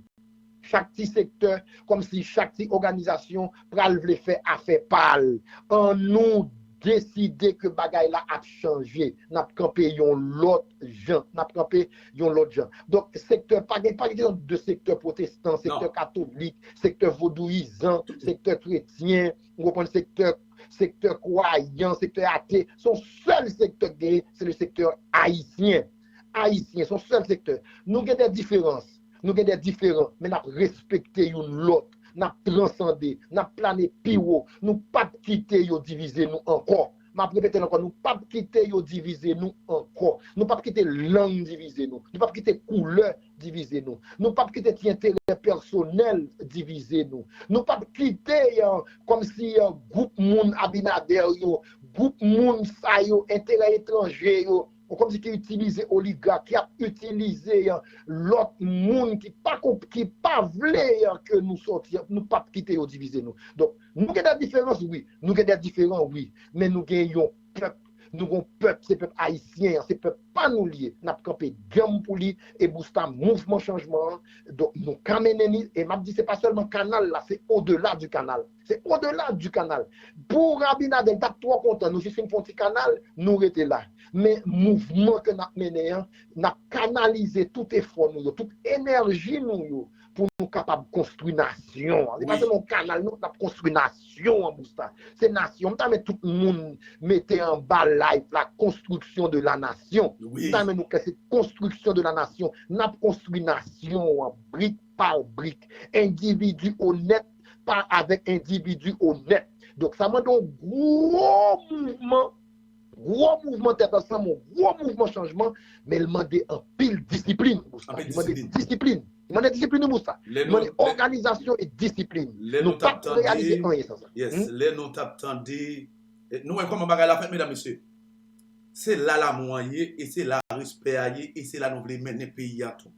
Chak ti sektè, kòmsi chak ti òganizasyon pral vle fè afè pa l. Ann nou deside ke bagay la ap chanje. N ap kanpe yon lòt jan. N ap kanpe yon lòt jan. Donk, sektè, pa gen, pa gen de sektè pwotestan, sektè katolik, sektè vodouyizan, sektè kretyen, ou konprann, sektè, sektè kwayan, sektè ate. Se yon sèl sektè k genyen, se le sektè ayisyen. Ayisyen, se yon sèl sektè. Nou gen de diferans. Nou gen de diferan, men n ap respekte youn lòt. N ap transande, n ap plane pi wo. Nou p ap kite yo divize nou ankò. M ap repete l ankò, nou p ap kite yo divize nou ankò. Nou p ap kite lang divize nou. Nou p ap kite koulè divize nou. Nou p ap kite ti enterè pèsonèl divize nou. Nou p ap kite, e, kòmsi, e, gwoup moun Abinader yo, gwoup moun sa yo, enterè etranje yo, kòmsi ki itilize oligak, ki ap itilize, e, lòt moun ki pa konp-, ki pa vle, e, ke nou sòti, nou p ap kite yo divize nou. Donk, nou gen de diferans, wi. Nou gen de diferan, wi. Men nou gen yon pèp. Nou gen yon pèp, se pèp ayisyen an, se pèp pa nou li ye. N ap kanpe djanm pou li, e Busta, mouvman chanjman an, donk, nou ka mennen li, e m ap di, se pa sèlman kanal la, se odela di kanal. Se odela di kanal. Pou Abinader, l t ap twò kontan, nou jis fin fè yon ti kanal, nou rete la. Men mouvman ke n ap mennen an, n ap kanalize tout efò nou yo, tout enèji nou yo, pou nou kapab konstwi nasyon an. Se pa sèlman yon kanal, non, n ap konstwi nasyon an, Busta. Se nasyon. M ta renmen tout moun mete anba live la, construction de la nation. M ta renmen nou kè se construction de la nation. N ap konstwi nasyon an, brik pa brik, endividi onèt pa avèk endividi onèt. Donk, sa mande yon gwo mouvman, gwo mouvman tèt ansanm, yon gwo mouvman chanjman, men l mande anpil disiplin, Busta. Li mande disiplin. Li mande disiplin, wi, Busta. Li mande òganizasyon e disiplin. Nou p ap realize anyen san sa. Yes, lè nou t ap tande, e, nou wè kòman bagay la fèt, medam, mesye. Se la lanmou an ye, e se la respè a ye, e se la nou vle mennen peyi a tou.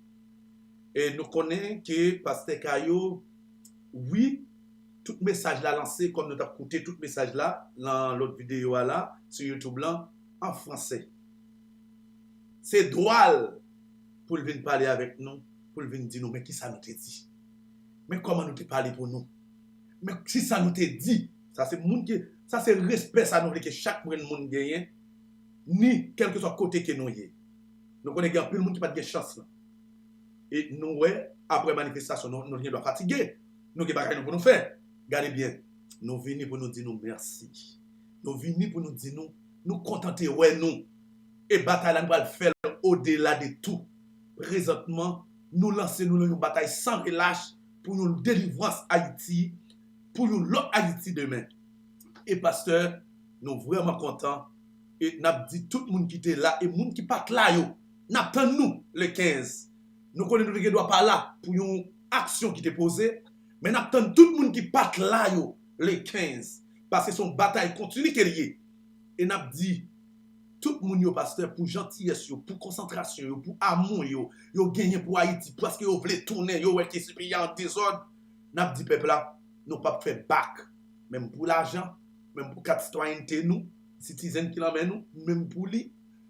E nou konnen ke pastè Kayo, wi, tout mesaj la lanse, kòm nou t ap koute tout mesaj la, nan lòt videyo a la, sou YouTube lan, an fransè. Se dwa l pou l vin pale avèk nou, pou l vin di nou, men kisa nou te di. Men kòman nou te pale pou nou. Men kisa nou te di. Sa se moun ki, Sa se respè sa nou vle ke chak grenn moun genyen, ni kèlkeswa kote ke nou ye. Nou konnen gen anpil moun ki pa t gen chans lan. E nou wè, apre manifestasyon, nou, nou gen dwa fatige. Nou gen bagay nou pou nou fè. Gade byen, nou vini pou nou di nou mèsi. Nou vini pou nou di nou, nou kontan te wè nou. E batay la, nou pral fè l odela de tou. Prezantman, nou lanse nou nan yon batay san relach pou yon delivrans Ayiti, pou yon lòt Ayiti demen. E pastè, nou vrèman kontan. E n ap di tout moun ki te la e moun ki pa t la yo, n ap tann nou le kenz. Nou konnen nou te gen dwa pa la pou yon aksyon ki te poze, men n ap tann tout moun ki pa t la yo le kenz. Paske se yon batay kontinike li ye. E n ap di tout moun yo, pastè, pou jantiyès yo, pou konsantrasyon yo, pou amou yo, yo genyen pou Ayiti, paske yo vle tounen, yo wè ke se peyi a an dezòd, n ap di pèp la, nou p ap fè bak. Menm pou lajan, menm pou kat sitwayènte nou, citizen ki nan men nou, menm pou li,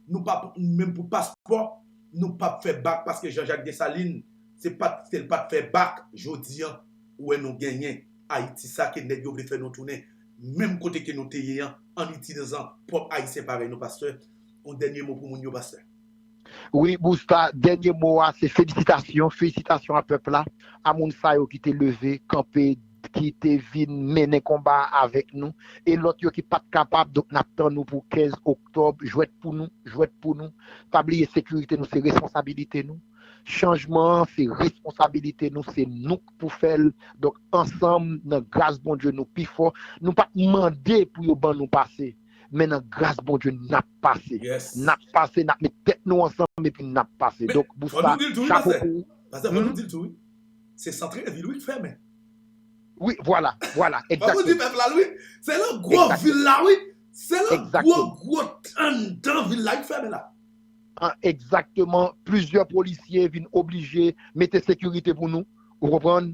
nou p ap, menm pou paspò, nou p ap fè bak paske Jean Jacques Dessalines, se pa t, se l pa t fè bak, jodi an, ou wè nou genyen Ayiti sa ke nèg yo vle fè nou tounen, menm kote ke nou te ye an, an itilizan pwòp Ayisyen parèy nou, pastè. Yon dènye mo pou moun yo, pastè. Wi, Busta, dènye mo a, se felisitasyon, felisitasyon a pèp la, a moun sa yo ki te leve, kanpe, ki te vin mennen konba a avèk nou, e lòt yo ki pa t kapab, donk n ap tann nou pou kenz oktòb, jwèt pou nou, jwèt pou nou. Pa bliye sekirite nou, se responsabilite nou. Chanjman an, se responsabilite nou, se nou k pou fè l. Donk, ansanm, nan gras Bondye, nou pi fò. Nou pa t mande pou yo ban nou pase, men nan gras Bondye, n ap pase. N ap pase, n ap met tèt nou ansanm, epi n ap pase. Donk, Busta, chapo pou ou. Pastè, fò nou di l tou, wi. Se sant vil, wi, k fèmen. Wi, vwala, vwala, egzakteman. Fò nou di pèp la l, wi. Se nan gwo vil la, wi. Se nan gwo, gwo anndan vil la, wi, k fèmen la. Egzakteman, plizyè polisye vin oblije mete sekirite pou nou, ou konprann?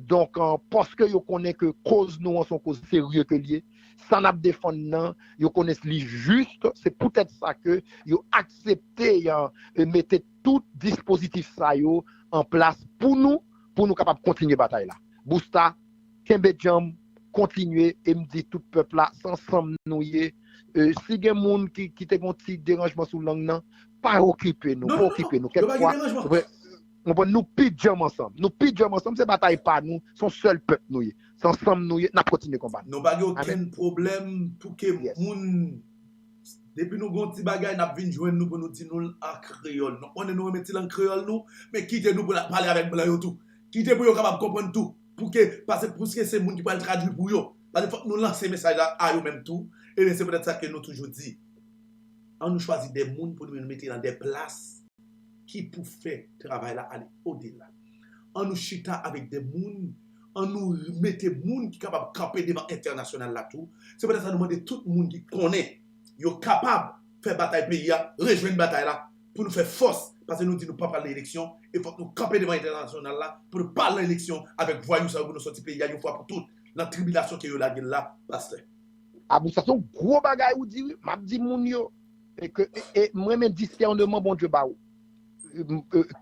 Donk, paske yo konnen ke koz nou an se yon koz serye ke l ye, sa n ap defann nan, yo konnen li jis, se poutèt sa ke yo aksepte mete tout dispozitif sa yo an plas pou nou, pou nou kapab kontinye batay la. Busta, kenbe djanm, kontinye, e m di tout pèp la, se ansanm nou ye. Si gen moun ki, ki te gen yon ti deranjman sou lang nan, pa okipe nou, pa okipe nou. Kèk fwa, nou pi djanm ansanm. Nou pi djanm ansanm, se batay pa nou, se yon sèl pèp nou ye. Se ansanm nou ye, n ap kontinye konba nou. Nou pa gen okenn pwoblèm pou ke moun Depi nou gen yon ti bagay, n ap vin jwenn nou pou nou di nou l an kreyòl. Nou konnen nou renmen ti lang kreyòl nou, men kite nou pou n ap pale avèk blan yo tou. Kite pou yo kapab konprann tou. Pouke, paske, piske se moun ki pral tradui pou yo. Paske fòk nou lanse mesaj la a yo menm tou. Ebyen, se poutèt sa ke nou toujou di, ann nou chwazi de moun pou nou mete nan de plas ki pou fè travay la ale odela. Ann nou chita avèk de moun, ann nou mete moun ki kapab kanpe devan entènasyonal la tou. Se poutèt sa nou mande tout moun ki konnen yo kapab fè batay peyi a, rejwenn batay la pou nou fè fòs, paske nou di nou p ap al nan eleksyon, e fòk nou kanpe devan entènasyonal la pou nou pa al nan eleksyon avèk vwayou sa yo pou nou sòti peyi a yon fwa pou tout nan tribilasyon ke yo lage l la, pastè. Abou, sa se yon gwo bagay ou di wi. M ap di moun yo, e ke, e, e, m renmen disèneman Bondye ba ou.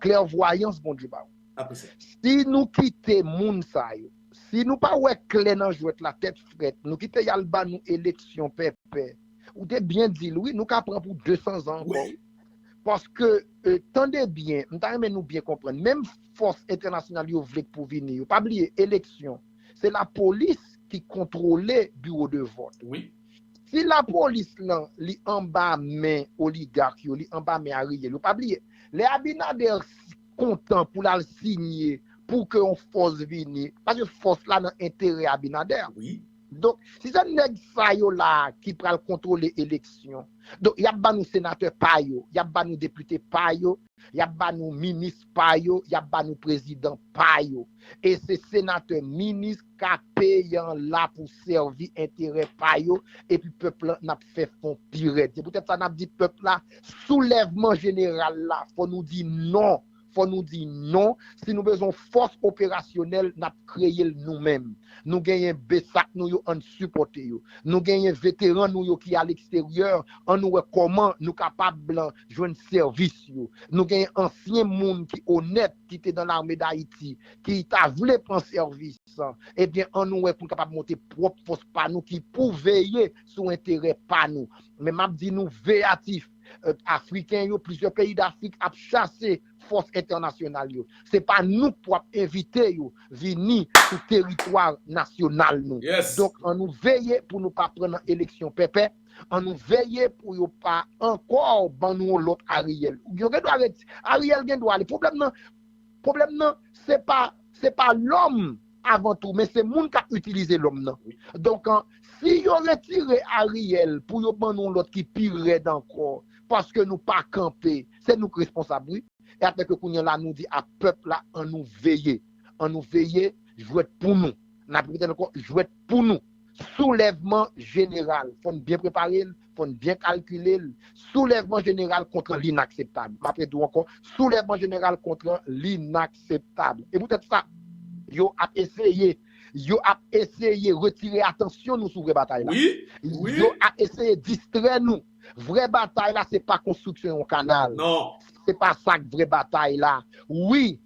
Klèvwayans Bondye ba ou. Si nou kite moun sa yo, si nou pa wè klè nan jwèt la, tèt frèt, nou kite y al ba nou eleksyon pèpè. Ou te byen di l wi, nou ka pran pou de san zan ankò wi. Paske, tande byen, m ta renmen nou byen konprann, menm fòs entènasyonal yo vle k pou vini yo, pa bliye, eleksyon, se lapolis ki kontwole biwo de vòt. Si lapolis lan, li anba men oligak yo, li anba men Ariel yo, pa bliye, lè Abinader kontan pou l al sinye pou ke yon fòs vini, paske fòs la nan enterè Abinader. Donk, si se nèg sa yo la ki pral kontwole eleksyon, donk, y ap ba nou senatè pa yo, y ap ba nou depite pa yo, y ap ba nou minis pa yo, y ap ba nou prezidan pa yo. E se senatè, minis, ka peyan la pou sèvi enterè pa yo, epi pèp lan n ap fè fon pi rèd. Se poutèt sa n ap di pèp la, soulèvman jeneral la, fò nou di non. fò nou di non. Si nou bezwen fòs operasyonèl, n ap kreye l nou menm. Nou genyen besak nou yo, ann sipòte yo. Nou genyen veteran nou yo ki aleksteryè, ann nou wè kòman nou kapab jwenn sèvis yo. Nou genyen ansyen moun ki onèt, ki te nan Lame d Ayiti, ki ta vle pran sèvis. Ebyen, ann nou wè pou n kapab monte pwòp fòs pa nou ki pou veye sou enterè pa nou. Men m ap di nou veyatif, Afriken yo, plizyè peyi Dafrik ap chase fòs entènasyonal yo. Se pa nou k pou ap envite yo vini sou teritwa nasyonal nou. Donk, ann nou veye pou nou pa pran nan eleksyon pèpè. Ann nou veye pou yo pa ankò ban nou yon lòt Ariel. Yo gen dwa reti, Ariel gen dwa ale. Pwoblèm nan, pwoblèm nan, se pa, se pa lòm avan tou, men se moun k ap itilize lòm nan. Donk, si yo retire Ariel pou yo ban nou yon lòt ki pi rèd ankò, paske nou pa kanpe, se nou k responsab, wi. E apre ke kounye a la, nou di a pèp la, ann nou veye. Ann nou veye, jwèt pou nou. N ap repete l ankò, jwèt pou nou. Soulèvman jeneral. Fò n byen prepare l, fò n byen kalkile l. Soulèvman jeneral kont linakseptab. M ap redi w ankò, soulèvman jeneral kont linakseptab. E poutèt sa, yo ap eseye, yo ap eseye retire atansyon nou sou vrè batay la. Yo ap eseye distrè nou. Vrè batay la, se pa konstriksyon yon kanal. Se pa sa k vrè batay la. Wi,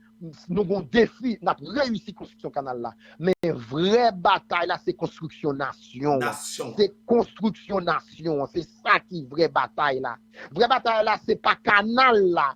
nou gon defi, n ap reyisi konstriksyon kanal la. Men vrè batay la, se konstriksyon nasyon an. Se konstriksyon nasyon an, se sa ki vrè batay la. Vrè batay la, se pa kanal la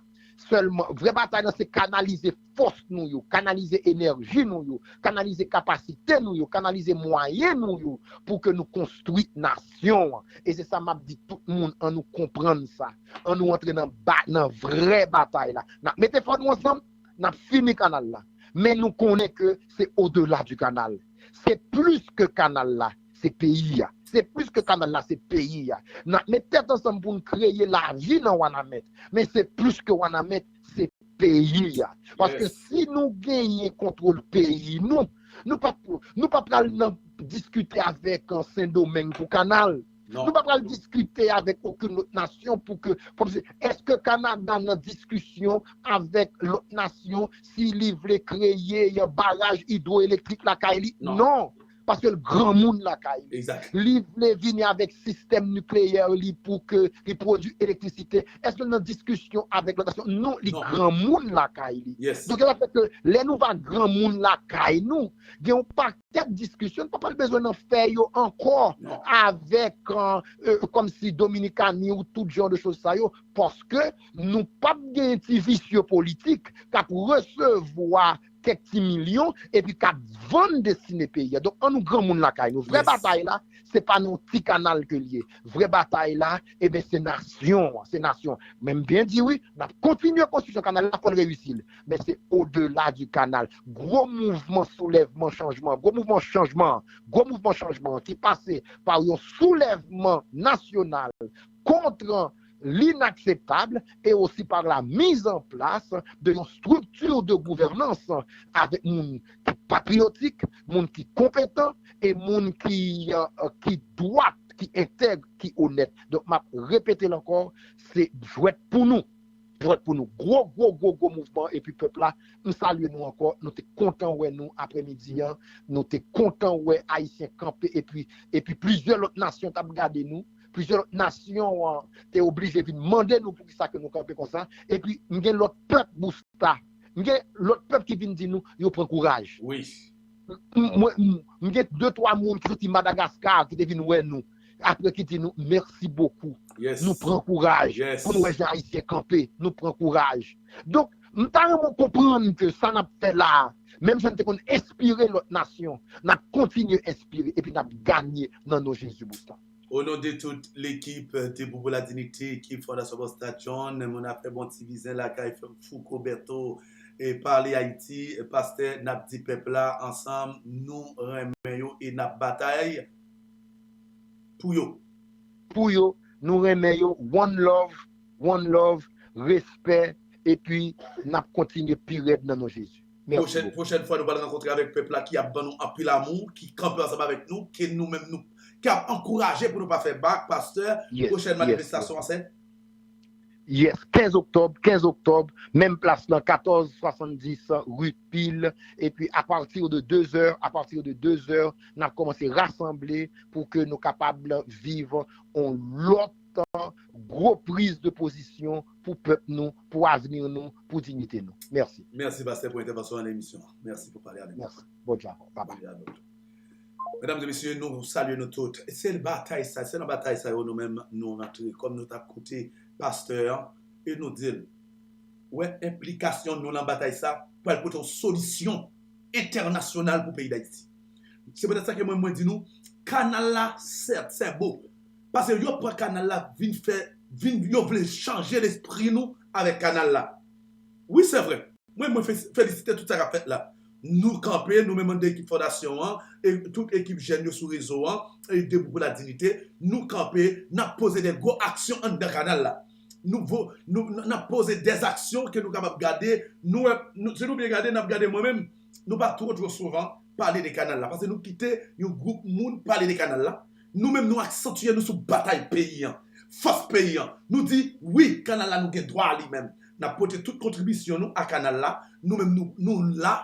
sèlman. Vrè batay la, se kanalize fòs nou yo, kanalize enèji nou yo, kanalize kapasite nou yo, kanalize mwayen nou yo pou ke nou konstwi nasyon an. E se sa m ap di tout moun, ann nou konprann sa. Ann nou antre nan, ba, nan vrè batay la. N ap mete fò nou ansanm, n ap fini kanal la. Men nou konnen ke se odela di kanal. Se plis ke kanal la, se peyi a. Se plis ke kanal la, se peyi a. N ap met tèt ansanm pou n kreye lavi nan Wanament. Men se plis ke Wanament, se peyi a. Paske si nou genyen kontwòl peyi nou, nou pa, nou pa pral nan diskite avèk Sendomeng pou kanal. Nou pa pral diskite avèk okenn lòt nasyon pou ke, kòmsi, èske Kanada nan diskisyon avèk lòt nasyon si li vle kreye yon baraj idwoelektrik lakay li? Non. Paske l granmoun lakay li. Li vle vini avèk sistèm nikleyè li pou ke li pwodui elektrisite. Èske l nan diskisyon avèk lòt nasyon? Non, li granmoun lakay li. Donk, sa fè ke lè nou va granmoun lakay nou, gen yon pakèt diskisyon, nou pa pral bezwen nan fè yo ankò avèk, kòmsi Dominikani ou tout jan de choz sa yo, paske nou p ap gen ti visye politik k ap resevwa kèk ti milyon, epi k ap vann destine peyi a. Donk, ann nou granmoun lakay nou. Vrè batay la, se pa nan yon ti kanal ke l ye. Vrè batay la, ebyen, se nasyon an, se nasyon an. Men m byen di wi, n ap kontinye konstriksyon kanal la, fò n reyisi l. Men se odela di kanal. Gwo mouvman soulèvman chanjman, gwo mouvman chanjman, gwo mouvman chanjman ki pase pa yon soulèvman nasyonal kont linakseptab e osi pa la miz an plas de yon strikti de gouvènans avèk moun ki patriyotik, moun ki konpetan e moun ki, ki dwat, ki entèg, ki onèt. Donk, m ap repete l ankò, se jwèt pou nou. Jwèt pou nou. Gwo, gwo, gwo, gwo mouvman epi pèp la, m salye nou ankò. Nou te kontan wè nou aprèmidi an. Nou te kontan wè Ayisyen kanpe epi, epi plizyè lòt nasyon t ap gade nou. Plizyè lòt nasyon an te oblije vin mande nou poukisa ke nou kanpe konsa. Epi m gen lòt pèp, Busta. M gen lòt pèp ki vin di nou yo pran kouraj. M, mwen, m, m gen de twa moun ki soti Madagaskar ki te vin wè nou. Apre ki di nou mèsi bokou. Nou pran kouraj. Pou nou wè jan Ayisyen kanpe, nou pran kouraj. Donk, m ta renmen w konprann ke sa n ap fè la a, menm jan n te konn enspire lòt nasyon, n ap kontinye enspire epi n ap ganye nan non Jezi Busta. O non de tout lekip de Pou la Dinite, ekip Fondasyon Busta John, moun afè Bon Ti Vizen lakay Fouco Berto, e Pale Ayiti, pastè, n ap di pèp la ansanm, nou renmen yo e n ap batay pou yo. Pou yo, nou renmen yo, one love, one love, respè, epi n ap kontinye pi rèd nan non Jezi. Pwochèn, pwochèn fwa nou pral rankontre avèk pèp la ki ap ban nou anpil amou, ki kanpe ansanm avèk nou, ke nou menm nou, ki ap ankouraje pou nou pa fè bak, pastè. Pwochèn manifestasyon an se? Yes, kenz oktòb, kenz oktòb, menm plas lan, katòz swasanndis rue Peel, epi apati de de zè, apati de de zè, n ap kòmanse rasanble pou ke nou kapab viv yon lòt gwo priz de pozisyon pou pèp nou, pou avni nou, pou diyite nou. Mèsi. Mèsi, pastè, pou entèvansyon an nan emisyon an. Mèsi pou pale avèk nou. Mèsi. Bon djab. Bye bye. Medam e mesye, nou salye nou tout. Se batay sa, se nan batay sa yo nou menm nou rantre. Kòm nou t ap koute pastè an, e nou di l, wè enplikasyon nou nan batay sa, pral pote yon solisyon entènasyonal pou peyi Dayiti. Se poutèt sa ke mwen, mwen di nou, kanal la, sèt, se bo. Paske yo pran kanal la, vin fè, vin, yo vle chanje lespri nou avèk kanal la. Wi, se vre. Mwen, mwen fe-, felisite tout sa k ap fèt la. Nou kanpe, nou menm anndan ekip fondasyon an, e tout ekip jèn yo sou rezo an, e Debout pour la Dignité, nou kanpe, n ap poze de gwo aksyon anndan kanal la. Nou vo-, nou, n ap poze de aksyon ke nou kapab gade, nou wè, nou, si nou byen gade, n ap gade mwen menm, nou pa two, two souvan pale de kanal la, paske nou kite yon gwoup moun pale de kanal la. Nou menm, nou aksantye nou sou batay peyi an, fòs peyi an. Nou di, wi, kanal la, nou gen dwa a li menm. N ap pote tout kontribisyon nou a kanal la. Nou menm, nou, nou la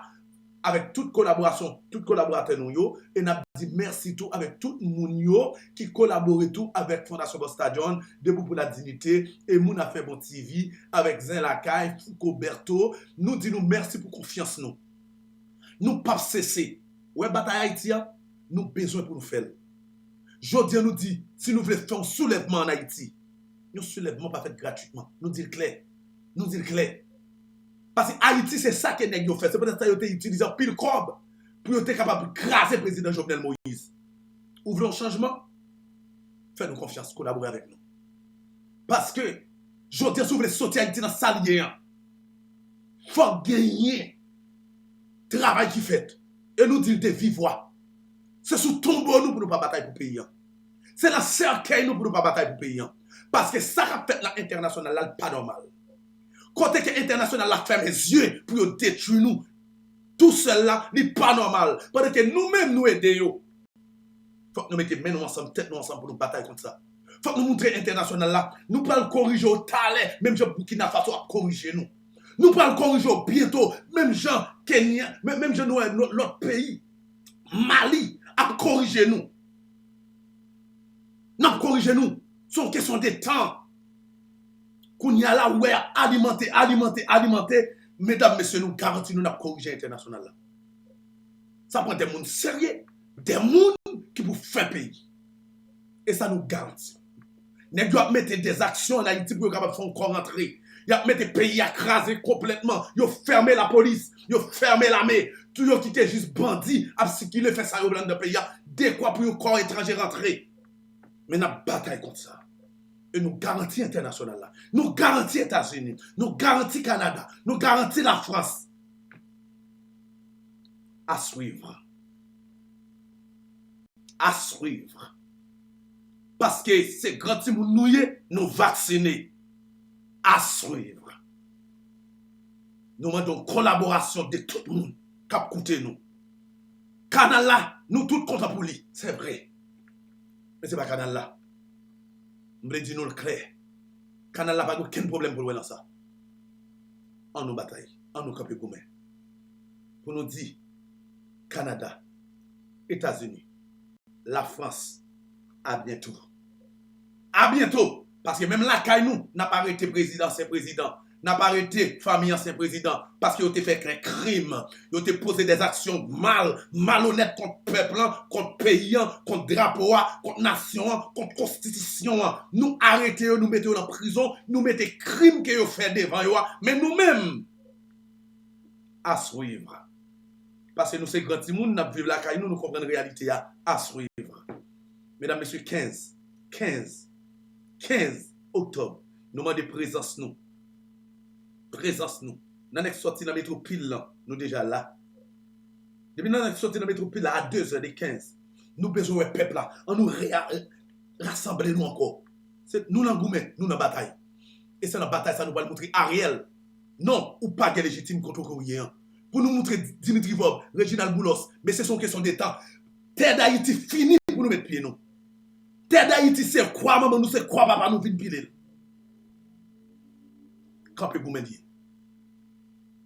avèk tout kolaborasyon, tout kolaboratè nou yo, e n ap di mèsi tou avèk tout moun yo ki kolabore tou avèk Fondasyon Busta John, Debout pour la Dignité, e Moun Afè Bon T V, avèk Zen Lakay, Fouco Bertho. Nou di nou mèsi pou konfyans nou. Nou p ap sese. Wè batay Ayiti a, nou bezwen pou nou fè l. Jodi a nou di, si nou vle fè yon soulèvman ann Ayiti, yon soulèvman pa fèt gratwitman. Nou di l klè. Nou di l klè. Paske Ayiti se sa ke nèg yo fè. Se poutèt sa yo te itilize anpil kòb pou yo te kapab kraze prezidan Jovenel Moïse. Ou vle yon chanjman? Fè nou konfyans, kolabore avèk nou. Paske, jodi a, si w vle soti Ayiti nan sa l ye an, fòk genyen travay ki fèt. E nou di l de viv vwa. Se sou tonbo nou pou nou pa batay pou peyi an. Se nan sèkèy nou pou nou pa batay pou peyi an. Paske sa k ap fèt la entènasyonal la, l pa nòmal. Kote ke entènasyonal la fèmen zye pou yo detwi nou, tousèl la, li pa nòmal. Pandan ke nou menm, nou ede yo. Fòk nou mete men nou ansanm, tèt nou ansanm pou nou batay kont sa. Fòk nou moutre entènasyonal la, nou pral korije w talè, menm jan Burkina Faso ap korije nou. Nou pral korije w byento, menm jan Kenya, men-, menm jan nou wè lò-, lòt peyi, Mali, ap korije nou. N ap korije nou. Se yon kesyon de tan. Kounye a la, ou wè, y ap alimante, alimante, alimante. Medam, mesye, nou garanti nou n ap korije entènasyonal la. Sa pran de moun serye, de moun ki pou fè peyi. E sa nou garanti. Nèg yo ap mete de aksyon ann Ayiti pou yo kapab fè yon kò rantre. Y ap mete peyi a kraze konplètman. Yo fèmen lapolis, yo fèmen lame. Tou yo kite jis bandi ap sikile, fè sa yo vle anndan peyi a. Dekwa pou yon kò etranje rantre. Men n ap batay kont sa. E nou garanti entènasyonal la. Nou garanti Etazini. Nou garanti Kanada. Nou garanti Lafrans. À suivre. À suivre. Paske se gran timoun nou ye, nou vaksine. À suivre. Nou mande yon kolaborasyon de tout moun k ap koute nou. Kanal la, nou tout kontan pou li, se vre. Men se pa kanal la. M vle di nou l klè. Kanal la pa gen okenn pwoblèm pou l wè nan sa. An nou batay, an nou kanpe goumen. Pou nou di Kanada, Etazini, Lafrans, a byento. A byento! Paske menm lakay nou, n ap arete prezidan, ansyen prezidan. N ap arete fanmi ansyen prezidan. Paske yo te fè kè krim. Yo te poze de aksyon mal, malonèt kont pèp lan, kont peyi an, kont drapo a, kont nasyon an, kont konstitisyon an. Nou arete yo, nou mete yo nan prizon, nou mete krim ke yo fè devan yo a. Men nou menm, à suivre. Paske nou se gran timoun, n ap viv lakay nou, nou konprann reyalite a. À suivre. Medam, mesye, kenz, kenz, kenz oktòb, nou mande prezans nou. Prezans nou. Nan nèg sòti nan Metropil lan, nou deja la. Depi nan nèg sòti nan Metropil la a de zè de kenz, nou bezwen wè pèp la. An nou re-, rasanble nou ankò. Se, nou nan goumen, nou nan batay. E se nan batay sa nou pral moutre Ariel, non, ou pa gen lejitim kont ou ke ou ye an. Pou nou moutre Dimitri Vorbe, Reginald Boulos, mesye, se yon kesyon de tan. Tè Dayiti fini pou nou met pye nou. Tè Dayiti se kwa manman nou, se kwa papa nou vin pile l. kanpe goumen li ye.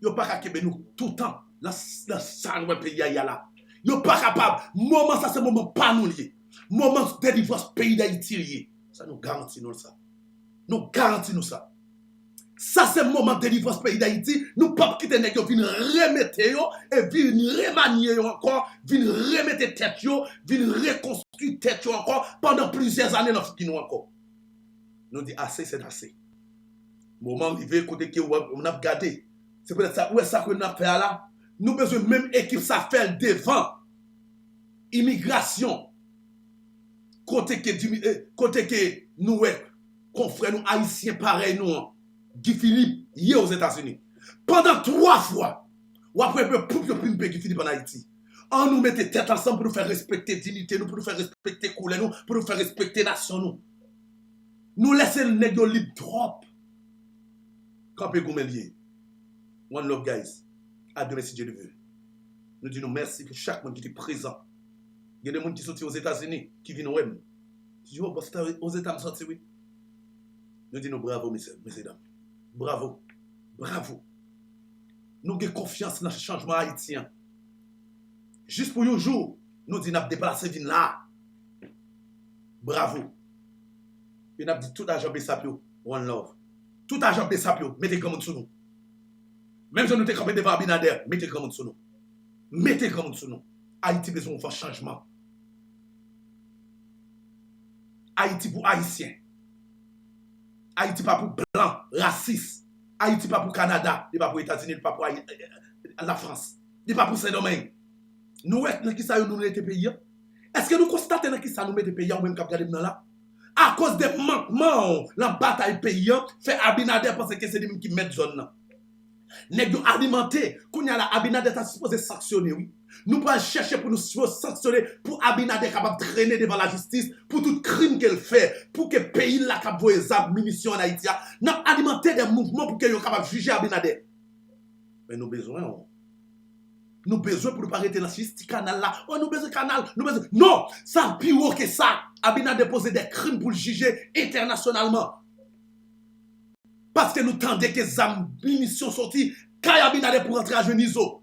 Yo pa ka kenbe nou toutan nan, nan sa nou wè peyi a ye a la. Yo pa kapab. Moman sa se moman pa nou li ye. Moman delivrans peyi Dayiti li ye. Sa nou garanti nou sa. Nou garanti nou sa. Sa se moman delivrans peyi Dayiti. Nou p ap kite nèg yo vin remete yo e vin remanye yo ankò, vin remete tèt yo, vin rekonstwi tèt yo ankò pandan plizyè zane nan figi nou ankò. Nou di ase, c'est assez. Moman rive kote ke w ap, n ap gade. Se poutèt sa, ou wè sa ke n ap fè a la. Nou bezwen menm ekip sa fè l devan imigrasyon. Kote ke, Dimi- eh, kote ke nou wè konfrè nou ayisyen parèy nou an, Guy Philippe, ye Ozetazini. Pandan twa fwa, w ap wè pèp yo pimpe Guy Philippe ann Ayiti. An nou mete tèt ansanm pou nou fè respekte diyite nou, pou nou fè respekte koulè nou, pou nou fè respekte nasyon nou. Nou lese nèg yo lib twòp. Kanpe goumen li ye. One love, guys. A demen, si Dye le veut. Nou di nou mèsi pou chak moun ki te prezan. Gen de moun ki soti Ozetazini, ki vin wè m. Yo, bòs, ta Ozeta m soti, wi. Nou di nou bravo, mesye, mesye dam. Bravo. Bravo. Nou gen konfyans nan chanjman Ayiti an. Jis pou yon jou, nou di n ap deplase vin la. Bravo. E n ap di tout ajan besap yo, one love. Tout ajan besap yo, mete granmoun sou nou. Menm jan nou te kanpe devan Abinader, mete granmoun sou nou. Mete granmoun sou nou. Ayiti bezwen yon van chanjman. Ayiti pou Ayisyen. Ayiti pa pou blan, rasis. Ayiti pa pou Kanada, li pa pou Etazini, li pa pou Ayi- Lafrans. Li pa pou Sendomeng. Nou wè nan kisa yo nou mete peyi an? Èske nou konstate nan kisa nou mete peyi an, ou menm k ap gade m nan la? Akoz de mankman w nan batay peyi an, fè Abinader panse ke se li menm ki mèt zòn nan. Nèg yo alimante. Kounye a la, Abinader ta sipoze sanksyone, wi. Nou pral chèche pou nou sipo- sanksyone, pou Abinader kapab trennen devan lajistis pou tout krim ke l fè, pou ke peyi l la k ap voye zam, minisyon ann Ayiti a. N ap alimante de mouvman pou ke yo kapab jije Abinader. Men nou bezwen w. Nou bezwen pou nou pa rete nan jis ti kanal la. Oh, nou bezwen kanal, nou bezwen. Non! Sa pi wo ke sa. Abinader poze de krim pou l jije entènasyonalman. Paske nou tande ke zam, minisyon soti kay Abinader pou rantre a jwenn Izo.